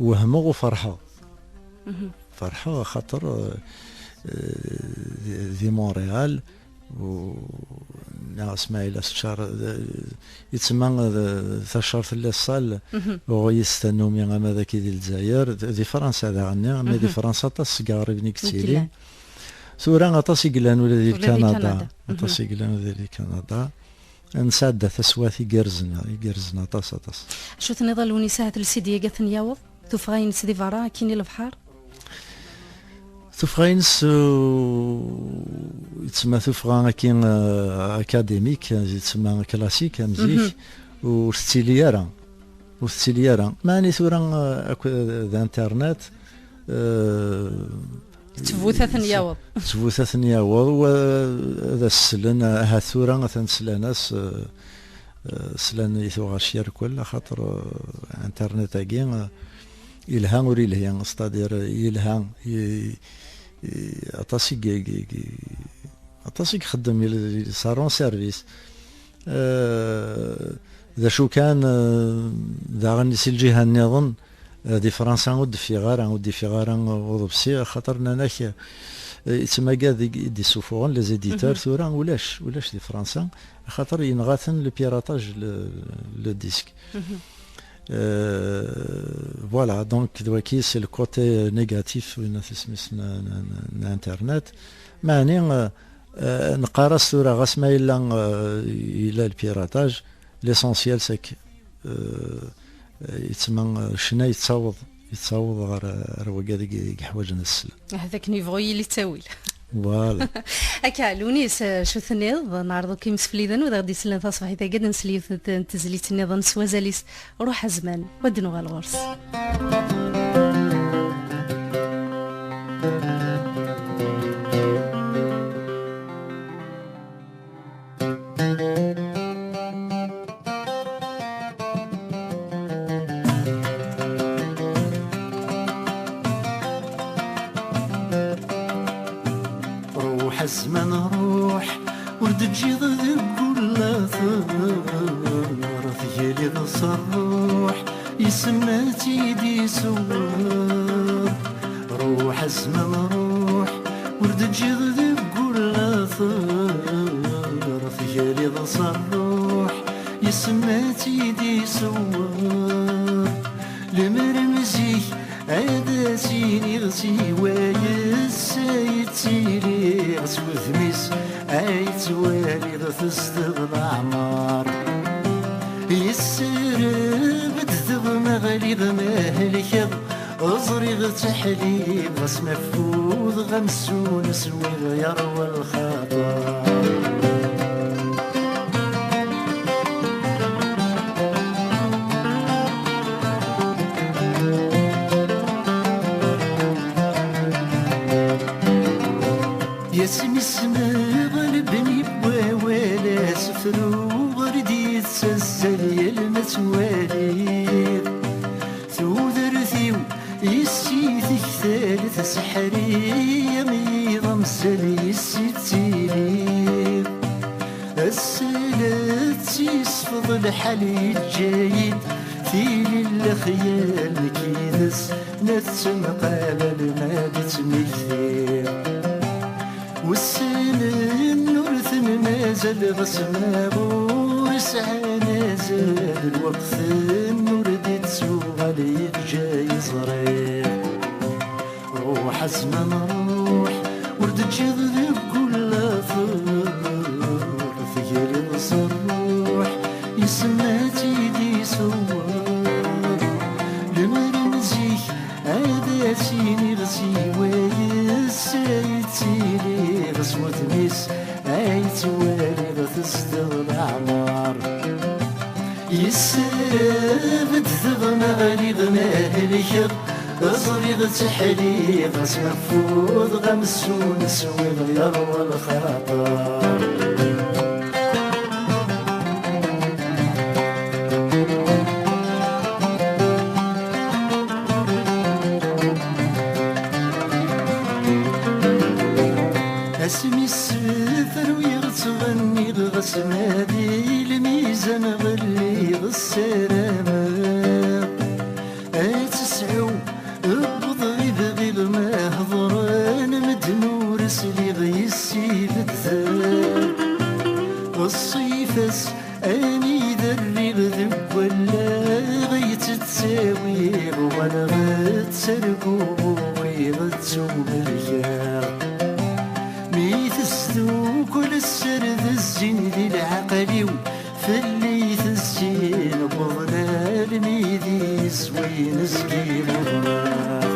wehmeɣ u ferḥeɣ. Ferḥeɣ axaṭer, eh, eh, di, di Montréal, u nniɣ Smaɛil Aseččar, d- yettma d- taččart n laṣal, uɣ yis tannumi ama d aki di Lezzayer, d- di Fransa daɣen-nni, ama di Fransa aṭas seg Iɛraben i yettilin. Tura aṭas i yellan ula di Lkanada. Aṭas i yellan ula di Lkanada. Nesɛedda taswiɛt igerrzen, igerrzen aṭas, aṭas. Acu tenniḍ a Lewnis, ahat Lsidi-agi ad ten-yaweḍ? Tuffɣa-ines di berra, akkin i lebḥer? Tuffɣa-ines, uh, yettma tuffɣa akkin, uh, akademik, yettma klasik, am zik, ur tettili ara. Ur tettili ara. Meɛni tura, uh, akk d internet, uh, Ttbut ad ten-yaweḍ. Ttbut ad ten-yaweḍ, wa ad as-slen, ahat tura atan slan-as, uh, uh, slan i tuɣac yerkul, axaṭer, uh, internet-agi, uh, yelha ur yelhi, c'est-à-dire, yelha, i- i- aṭas i, i- i- aṭas i ixeddem, il- il- ça rend service. Euh, d acu kan, euh, daɣen si lǧiha nniḍen, euh, di Fransa ur d-ffiɣ ara, ur d-ffiɣ ara, euh, uḍebsi, axaṭer nnan-ak, euh, yettmaga deg i d-isufuɣen, les éditeurs, tura ulac, ulac di Fransa, axaṭer yenɣa-ten le piratage, le, le disque. Euh, voilà, donc, d waki, c'est le côté négatif, winna tismis n, n, n, n Internet. Meɛni, euh, euh, neqqar-as tura, ɣas ma yella, euh, yella le piratage, l'essentiel, c'est que, euh, yettma, euh, ccna yettaweḍ, yettaweḍ ɣer, ɣer wagad i, i yeḥwaǧen ad slen. Ahat akken yebɣu yili ttawil. Voilà. Akka, Lewnis, eh, acu tenniḍ? Neɛreḍ akk imsefliden wid aɣ-d-isellen taṣebḥit-agi ad nsel yiwet n tezlit nniḍen s wazal-is, Ruḥ a zzman, wa d-nuɣal ɣur-s. Ruḥ a zzman ruḥ, ur d-teǧǧiḍ deg ulateṛ, tgaliḍ s ṛṛuḥ, isem ad tt-id-isewweṛ. Ruḥ a zzman ruḥ, ur d-teǧǧiḍ deg ulateṛ, tgaliḍ s ṛṛuḥ, isem ad tt-id-isewweṛ. Lemmer n zik ad as-iniɣ siwa yes ay ttiliɣ s wudem-is, ay ttwaliɣ tezdeɣ leɛmer. Yesserb-d dɣa ma ɣliɣ ma helkeɣ, ẓriɣ tteḥliɣ asmi affudeɣ amsun swiɣ yerwa lxaṭer. Yasmi smeɣ lebni n wawal asefru ur d-yettazzal yal ma twaliḍ. Tudert-iw yessi tektal tseḥri am yiḍ amsal yessi ttiliɣ. Ass-a la tt-yesfeḍ lḥal yeǧǧa-yi-d tili n lexyal nekk yid-s nettemqabal ma d-ttmektiɣ. Wessenen ur ten-mazal ɣas ma ur sɛan azal, lweqt-n ur d-ittuɣal yeǧǧa-yi ẓriɣ. Ruḥ a zzman ruḥ, ur d-teǧǧiḍ deg ulateṛ, tegriḍ s ṛṛuḥ, yesma ad tt-id-isewweṛ. Lemmer n zik ad as-iniɣ siwa yes ay ttiliɣ s wudem-is, ay ttwaliɣ tezdeɣ leɛmeṛ. Yesserb-d dɣa ma ɣliɣ ma helkeɣ, ẓriɣ tteḥliɣ asmi affudeɣ amsun swiɣ yerwa lxaṭer. Wwḍ ibɣiɣ ma hedren medden ur sliɣ yis-i bedden. Ɣeṣṣifet anida rriɣ deg wallaɣ, yettttawiɣ walaɣ, ttarguɣ ukiɣ ttumergeɣ. Mi tesdukul sser d zzin di leɛqel-iw, fell-i tezzin wwḍen almi d iswi nezgi muḍneɣ.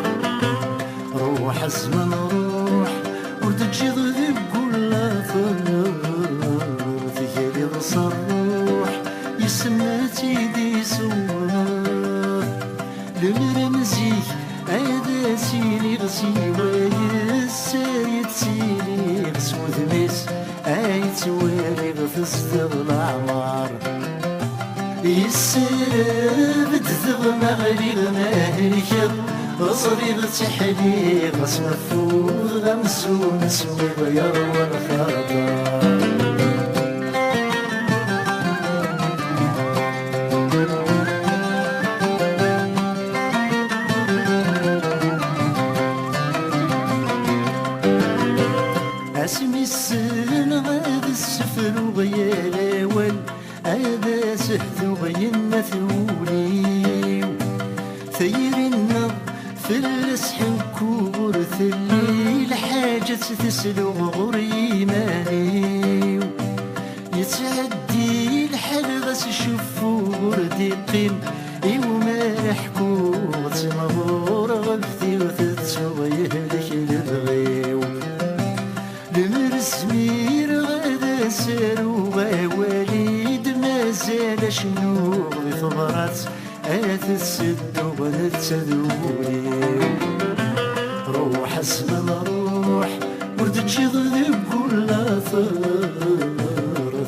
Ruḥ a zzman ruḥ, ur d-teǧǧiḍ deg ulater, tegriḍ s rruḥ, yes-m ad tt-id-isewweḍ. Lemmer am zik ad as-iniɣ siwa yes-s ay ttiliɣ s wudem-is, ay ttwaliɣ tezdeɣ leɛmer. Yessarab-d teɣma ɣliɣ ma helkeɣ, ẓriɣ ttiḥliɣ asmeffuɣ amzun swiɣ yerwa lxaṭer. Asmi ssneɣ ad ssefruɣ yal awal, ad as-hduɣ yenna-t wul-iw. Tayri-nneɣ fell-as ḥekkuɣ ur telli lḥaǧa ad tt-tesluɣ ɣur yiman-iw. Yettɛeddi lḥal ɣas ceffuɣ ur d-iqqim, iwma ara ḥkuɣ ttimɣureɣ bdiɣ tettuɣ yehlek lebɣi-w. Lemmer zmireɣ ad as-aruɣ awal i d-mazal acennuɣ di tebrat, ad t-sedduɣ netta d wul-iw. Ruḥ a zzman ruḥ, ur d-teǧǧiḍ deg ulater,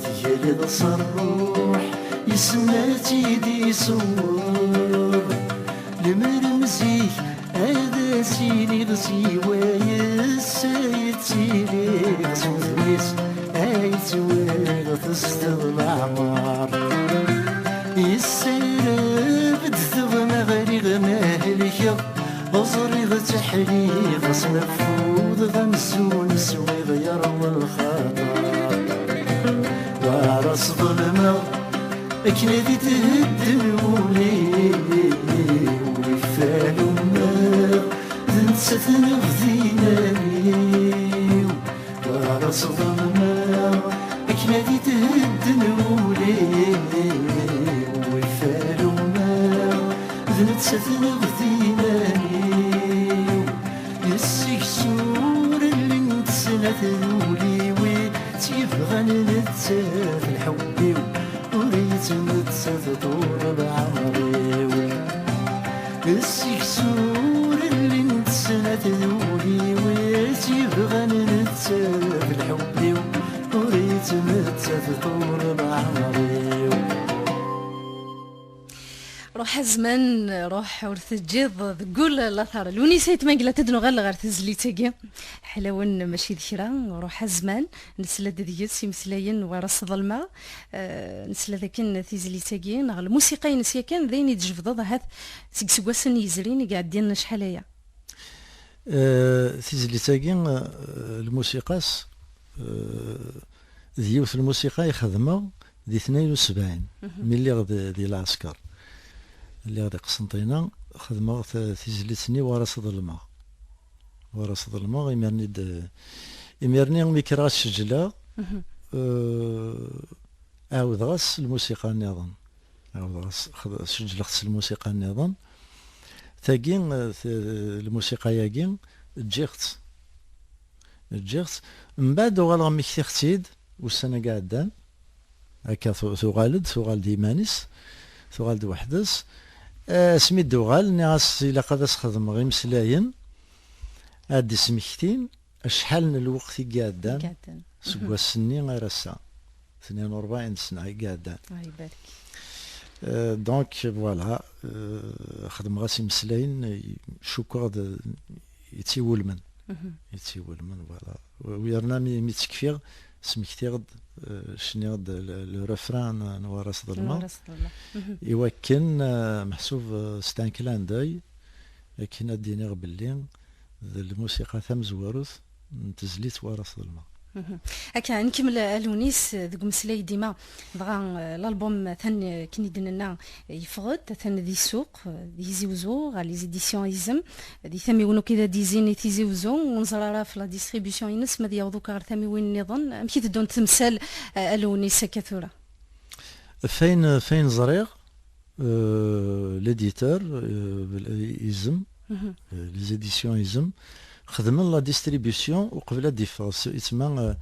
tegaliḍ s rruḥ, yes-m ad tt-id-isewweḍ. Lemmer am zik ad as-iniɣ siwa yes-s ay ttiliɣ s wudem-is, ay ttwaliɣ tezdeɣ leɛmer. Yessarab-d teɣma ɣliɣ ma helkeɣ, ẓriɣ ttiḥliɣ asmeffuḍ amzun swiɣ yerwa lxaṭer. War as-ḍelmeɣ akken ad ithedden wul-iw, iffal ummeɣ d nettat neɣ d iman-iw. War as-ḍelmeɣ akken ad ithedden wul-iw, iffal ummeɣ d nettat neɣ d iman-iw. Yes-s i yessurlen snat d wul-iw, i tt-yebɣan nettat lḥubb-iw, ur yettmettat ṭul leɛmer-iw. Yes-s i yessurlen snat d wul-iw, i tt-yebɣan nettat lḥubb-iw, ur yettmettat ṭul leɛmer-iw. Ruḥ a zzman, ruḥ ur teǧǧiḍ deg ul later. Lwenisa Ayt Mengellat, ad nuɣal ɣer tezlit-agi. Ḥlawen mačči d kra, ruḥ a zzman, nesla-d deg-s imeslayen war as-ḍelmeɣ. Eh, nesla dakken tizlit-agi, neɣ lmusiqa-ines yakan, d ayen i d-tjebdeḍ ahat seg iseggasen yezrin i iɛeddin acḥal aya. Eh, tizlit-agi, eh, lmusiqa-s, eh, d yiwet n lmusiqa i xedmeɣ di tnayen u sebɛin, mi lliɣ di, di lɛesker. Lliɣ di Qsenṭina, xedmeɣ ta-, tizlit-nni War as-ḍelmeɣ. War as-ḍelmeɣ, imir-nni d-, imir-nni mi kkreɣ ad sǧelleɣ, eh, ɛawdeɣ-as lmusiqa nniḍen. Ɛawdeɣ-as, xed-, sǧelleɣ-tt s lmusiqa nniḍen. Tagi, eh, t-, lmusiqa-yagi, ǧǧiɣ-tt. Ǧǧiɣ-tt. Mbeɛd uɣaleɣ mmektiɣ-tt-id ussan-agi iɛeddan. Akka tu-, tuɣal-d, tuɣal-d iman-is, tuɣal-d weḥd-s. Asmi d-tuɣal, nniɣ-as ilaq ad as-xedmeɣ imeslayen, ad d-ismektin acḥal n lweqt i iɛeddan. I iɛeddan. Seg wass-nni ar ass-a. Tnin u rebɛin sna i iɛeddan. Allah ibarek. Euh, donc, voilà, euh, xedmeɣ-as imeslayen, euh, cukkeɣ d, yettiwulmen. Yettiwulmen, voilà. U yerna mi, mi ttekfiɣ, smektiɣ-d, euh, cniɣ-d le, le refrain n, n War as-ḍelmeɣ. War as-ḍelmeɣ. I wakken, euh, meḥsub, euh, c'est un clin d'œil, Akken ad d-iniɣ belli d lmusiqa tamezwarut n tezlit war aseḍlem. Akka, nkemmel a Lewnis deg umeslay dima, dɣa, eh, l'album atan, eh, akken i d-nenna, eh, yeffeɣ-d, atan di ssuq, eh, di Tizi Uzzu, ɣer les éditions Izem, di tamiwen akk i d ad d-izin i Tizi Uzzu, ur neẓri ara ɣef la distribution-ines ma ad yaweḍ akk ɣer tamiwin nniḍen. Amek i teddunt temsal, eh, a Lewnis akka tura? Fayen, fayen ẓriɣ, euh, l'éditeur, euh, Izem, euh, les éditions Izem, xedmen la distribution uqbel ad d-iffeɣ. S-, yettma, euh,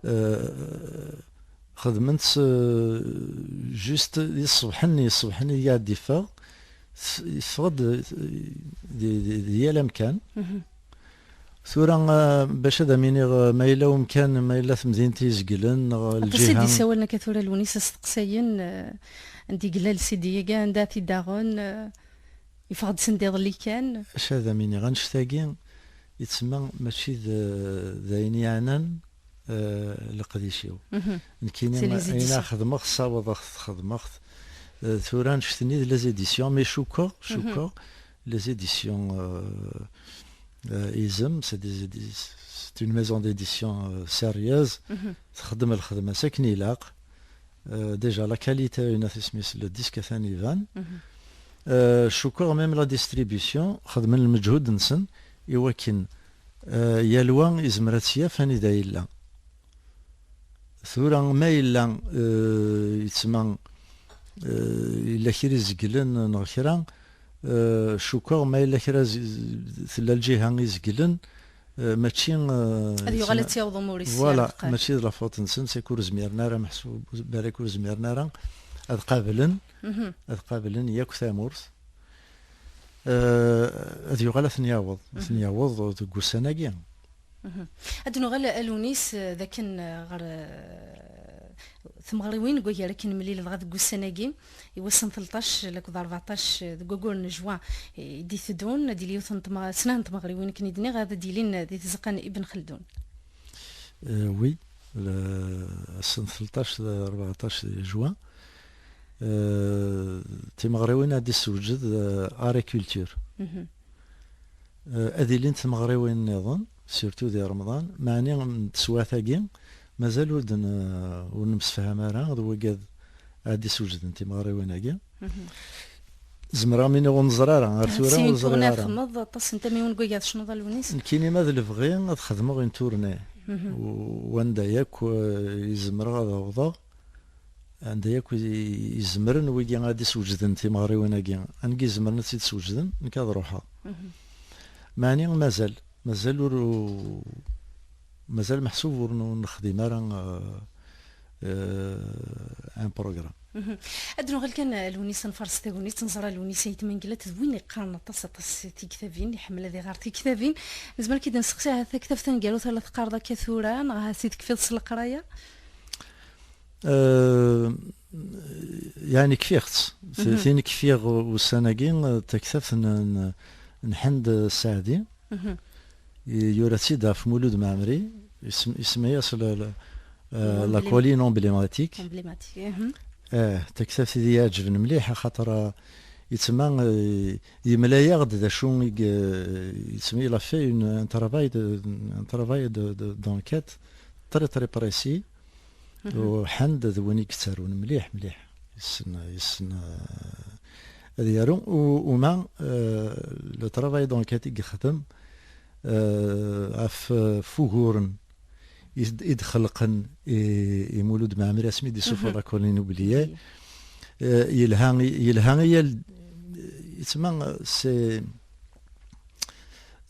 euh, xedmen-tt, euh, juste di ṣṣbeḥ-nni, ṣṣbeḥ-nni i ad d-iffeɣ, t-, iffeɣ-d, euh, di, di, di yal amkan. Tura, euh, bac ad am-iniɣ, euh, ma yella umkan, ma yella temdint i izeglen, neɣ aṭas i lǧiha d-isawalen akka tura, Lewnis, asteqsayen, euh, anda i yella L C D-agi, anda ad t-id-aɣen, euh, yeffeɣ-d send iḍelli kan. Acu ad am-iniɣ, annect-agi yettma mačči d, d ayen yeɛnan, euh, leqdic-iw. Nekkini, c'est les ayen éditions. Ara xedmeɣ, ssawḍeɣ-t, xedmeɣ-t. Euh, tura, annect-nni d les éditions, mais cukkeɣ, cukkeɣ, les éditions, euh, euh, Izem, c'est des édi-, c'est une maison d'édition, euh, sérieuse. Txeddem lxedma s akken ilaq. Euh, déjà, la qualité, une, le disque atan iban. Euh, cukkeɣ même la distribution, xedmen lmeǧhud-nsen i wakken, euh, yal wa izmer ad tt-yaf anida yella. Tura, ma yella, euh, yettma, euh, yella kra izeglen neɣ kra, euh, cukkeɣ ma yella kra z-, tella lǧiha izeglen, euh, mačči, euh, ad yuɣal yettma ad tt-yaweḍ umur-is. Voilà, mačči d la faute-nsen, c'est que ur zmiren ara, meḥsub balak ur zmiren ara ad qablen, ad qablen yakk tamurt. Euh, ad yuɣal ad ten-yaweḍ, ad ten-yaweḍ deg ussan-agi. Ad nuɣal a Lewnis, eh, d akken, eh, ɣer, eh, tmeɣriwin deg wagar akken nemlil dɣa deg ussan-agi, i wass n tleṭṭac lakked rbeɛṭac, eh, deg waggur n juin, eh, i d-iteddun, ad d-yili yiwet n tmeɣ-, snat n tmeɣriwin akken i d-nniɣ, ad d-yilin, eh, di tzeqqa n Ibn Xeldun. Euh, oui, le, ass n tleṭṭac d rbeɛṭac juin, euh, timeɣriwin ad d-issewǧed, euh, Art et Culture. Euh, ad ilint tmeɣriwin nniḍen, surtout di Remḍan, meɛni n teswiɛt-agi mazal ur d-n-, ur nemsefham ara d wigad ad d-issewjden timeɣriwin-agi. Zemreɣ mi ur neẓri ara, ar tura ur ẓriɣ ara. Txedmeḍ aṭas n tamiwin deg wigad tecnuḍ a Lewnis? Nekkini ma d lebɣi ad xedmeɣ une tournée. U-, wanda yakk, euh, i zemreɣ ad awḍeɣ, anda yakk i, i zemren wigi ad d-iswejden timeɣriwin-agi, angi zemren ad tt-id-swejden, nekk ad ruḥeɣ. Meɛni mazal, mazal ur, mazal meḥsub ur n-, ur nexdim ara, euh, euh, un programme. Ad nuɣal kan, euh, Lewnis, ad nfares tagnit, neẓra Lewnis Ayt Mengellat d win iqqaren aṭas, aṭas tiktabin, iḥemmel ad iɣer tiktabin. Nezmer ad k-id-nseqsi, ahat taktabt taneggarut ara teqqareḍ akka tura, neɣ ahat i tekfiḍ s leqraya? Euh, yeɛni kfiɣ-tt. T-, tin kfiɣ ussan-agi, euh, taktabt n, n, n Ḥend Sseɛdi. I-, yura-tt-id ɣef Mulud Mɛemmri, isem-, isemma-yas la, la, euh, la colline emblématique. Emblématique. Eh, taktabt i d-iɛeǧben mliḥ, axaṭer, euh, yettma, euh, yemla-yaɣ-d d acu i y-, yettma, il a fait une, un travail de, un travail de, de, d'enquête très, très précis. U Ḥend d win i yettarun mliḥ, mliḥ. Yessen, yessen, euh, ad yaru. U, u ma, euh, le travail d'enquête i yexdem, euh, ɣef, euh, ɣef wuguren i d-, i d-xelqen i, i Mulud Mɛemmri asmi d-isuffeɣ la colline oubliée. Euh, yelha, yelha i yal, yettma, c'est,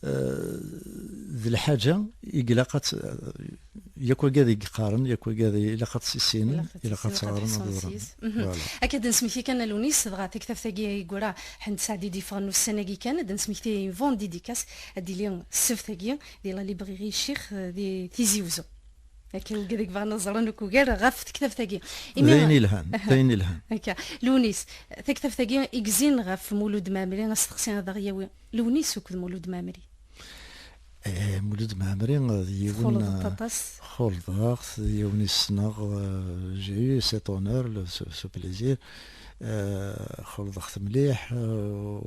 euh, d lḥaǧa i ilaq ad tt-, yakk wigad i yeqqaren, yakk wigad i ilaq ad tt-issinen, ilaq ad tt-ɣren, ad ɣren. Voilà. Akka d-nesmekti kan a Lewnis, dɣa taktabt-agi i yura Ḥend Sseɛdi d-yeffɣen ussan-agi kan, ad d-nesmekti une vente dédicace, ad d-tili ssebt-agi di la librairie Ccix, eh, di Tizi Uzzu. Akka, wigad i yebɣan ad ẓren akk ugar ɣef tektabt-agi. D ayen ilhan, d ayen ilhan. Akka, Lewnis, taktabt-agi i izin ɣef Mulud Mɛemmri, asteqsi ad aɣ-yawi Lewnis akked Mulud Mɛemmri. Eh, Mulud Mɛemmri d yiwen, txulḍeḍ aṭas? Xulḍeɣ-t, d yiwen i ssneɣ, euh, j'ai eu cet honneur, le, ce, ce plaisir. eh, xelḍeɣ-t mliḥ, eh,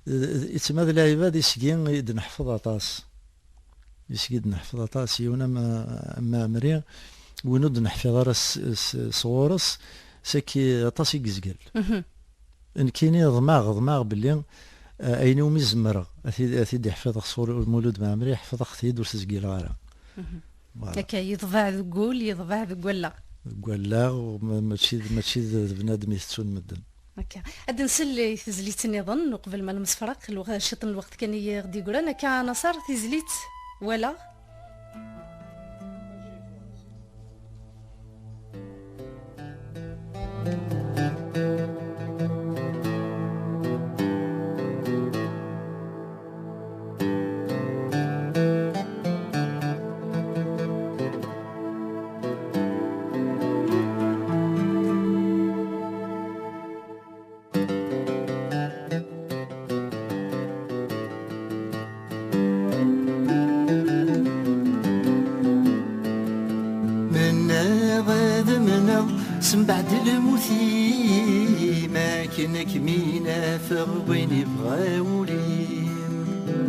d, d, yettma d lɛibad isgi i d-neḥfeḍ aṭas. Isgi d-neḥfeḍ aṭas, yiwen am, am Ɛemri, win ur d-neḥfiḍ ara s, s, sɣur-s, saki aṭas i yezgel. Mhm. Nekkini ḍmeɣ, ḍmeɣ belli, eh, ayen iwumi zemreɣ ad t-id-, ad t-id-iḥfiḍeɣ sɣur Lmulud Mɛemmri, ḥefḍeɣ-t-id, ur t-zgileɣ ara. Mhm. Voilà. Akka, yeḍbeɛ deg wul, yeḍbeɛ deg wallaɣ. Deg wallaɣ, u ma-, mačči d, mačči d, d bnadem i tettun medden. Akka. Ad nsel i tezlit nniḍen, uqbel ma nemsefraq, lweɣ-, ciṭ n lweqt kan i ɣ-d-yeggran. Akka, Naṣer, tizlit, walaɣ. Mennaɣ ad amneɣ sembeɛd lmut-im, akken ad kem-in-afeɣ wayen yebɣa wul-im.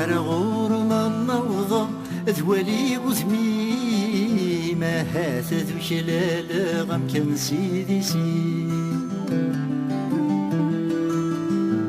Ar ɣur-m ad n-awḍeɣ, ad waliɣ udem-im, ahat ad uklaleɣ amkan s idis-im.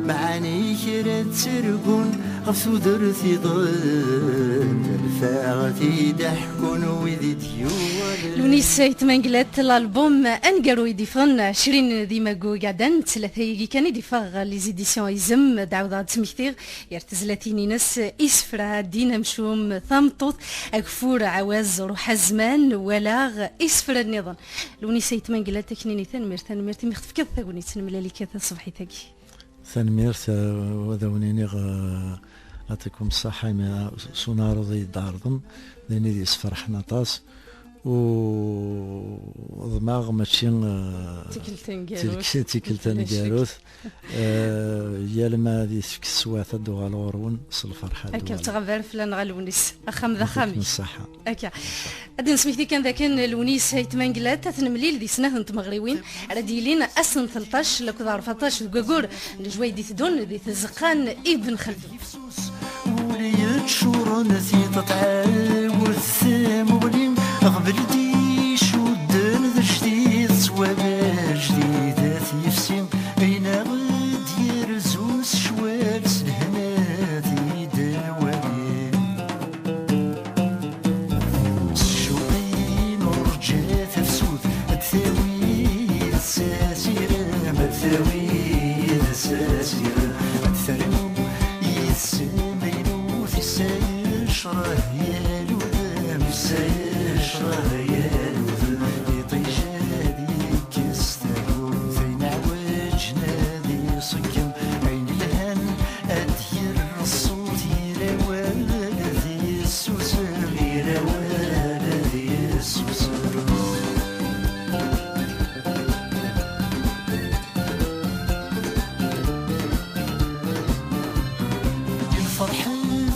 Meɛani kra ttargun ɣef tudert iḍen, lfaɣ-t-id-ḥkun wid i d-yuɣalen. Lewnis Ayt Mengellat, l'album aneggaru i d-iffɣen ɛecrin di Maggu iɛeddan, d tlata-agi kan i d-iffeɣ les éditions Izem, d ɛawdeɣ ad d-smektiɣ, gar tezlatin-ines, isefra, Ddin amcum, tameṭṭut, ageffur, ɛawaz, ruḥ azman, walaɣ, isefra nniḍen. Lewnis Ayt Mengellat, ad k-nini tanemmirt, tanemmirt imi ɣ-tefkiḍ tagnit, nemlal-ik taṣebḥit-agi. Tanemmirt, eh, ad awen-iniɣ, eh, yɛṭikum ṣṣeḥḥa imi s unareḍ i d-tɛerḍem, d ayen i d-yesferḥen aṭas. U ḍmeɣ mačči, eh, d tikkelt taneggarut. Tikkelt, tikkelt taneggarut. Eh, yal ma ad yefk teswiɛt ad d-uɣaleɣ ɣur-wen s lferḥ ad d-uɣaleɣ. Akka ur ttɣab ara fell-aneɣ a Lewnis. Axxam d axxam-ik. Yɛṭikum ṣṣeḥḥa. Akka. Ad d-nesmekti kan dakken Lewnis Ayt Mengellat ad t-nemlil di snat n tmeɣriwin ara d-yilin ass n tleṭṭac lakked rbeɛṭac deg waggur n lejwayed i d-iteddun di tzeqqa n Ibn Xaldun. Ul yeččuren tiṭ tɛawed tamuɣli, ɣbel d-icudden d jdid, ttwabal jdid at yefsi, ayen ara d-yerzun s ccwal s lehna d-iddawali. S ccuq-in urǧa tafsut ad d-tawi yid-s asirem, ad d-tawi yid-s asirem, ad d-ternu yid-s amaynut, issa yecreh yal udem, issa yecreh yal udem, iṭij ad yekkes tagut, ayen ɛwaǧen ad iṣeggem, ayen lhan ad d-yerr ṣṣut, yir awal ad yessusem, yir awal ad yessusem. Lferḥ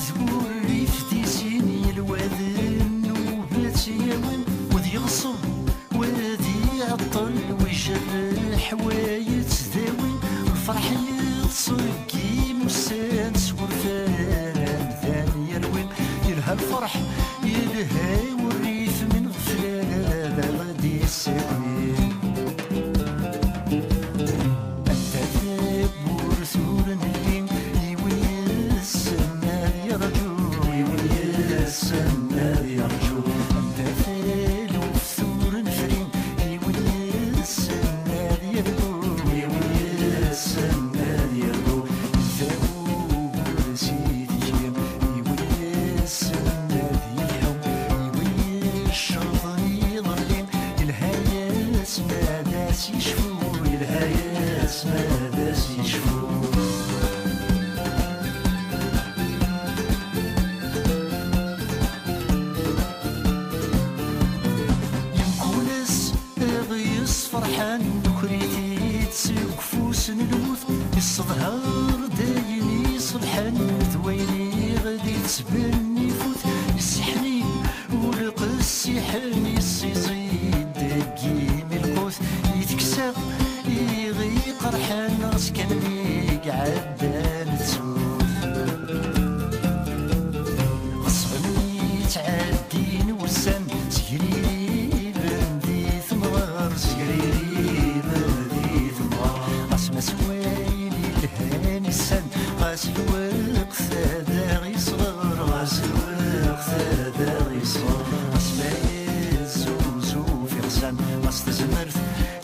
d wurrif di sin yelwaden, nnuba tt-yawin, wid yeɣṣeb, wid iɛeṭṭel, wi jerreḥ, wa yettdawi. Lferḥ yettṣeggim ussan s wurfan, amdan yerwi. Yelha lferḥ, yelha wurrif, min ɣef lala ad d-yessawi. Anta tawwurt ur nelli, i win yessen ad yerǧu, i win yessen ad yerǧu. Anta taluft ur nefri, i win yessen ad yerbu, i win yessen ad yerbu. Tawwurt si tikli, i win yessen ad yelḥu, i win yecceḍen iḍelli, yelha-yas ma d as-yecfu, yelha-yas ma d as-yecfu. Yemkul ass iḍ yesferḥan, nuker-it-id seg ufus n lmut, yesseḍher-d ayen iṣelḥen d wayen i ɣ-d-yettben ifut, yesseḥni ur qessiḥen, yessiẓid deg yimi lqut, i Waqt ad aɣ-iṣɣer, ɣas waqt ad aɣ-iṣɣer, ɣas ma yezzuzu f iɣsan, ɣas tazmert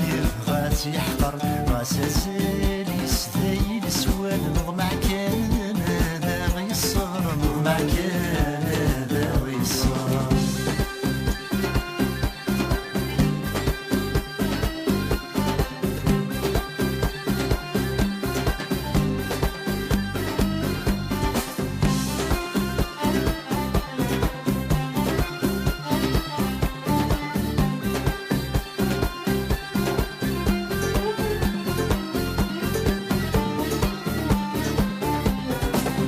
yebɣa-tt yeḥqer, ɣas azal yesdayel s wal, neḍmeɛ kan ad aɣ-iṣṣer, neḍmeɛ kan ad aɣ-iṣṣer.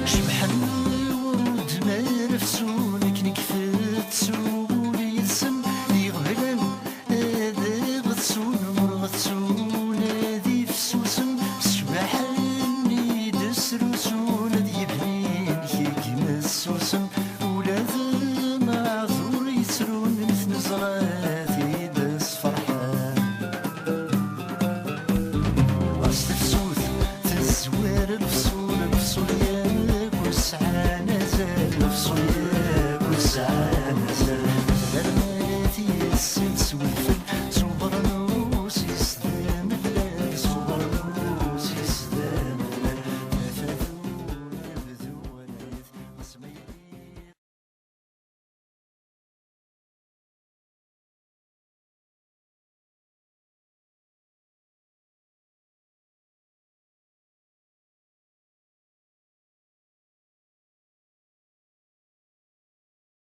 Cebḥen lewrud mi ara fsun, akken i ifettu wul yid-sen, iɣeblan ad ɣetsun, ur ɣetsun ad ifsusen, s ccbaḥa-nni i d-srusun, ad yebnin kigma ssusen.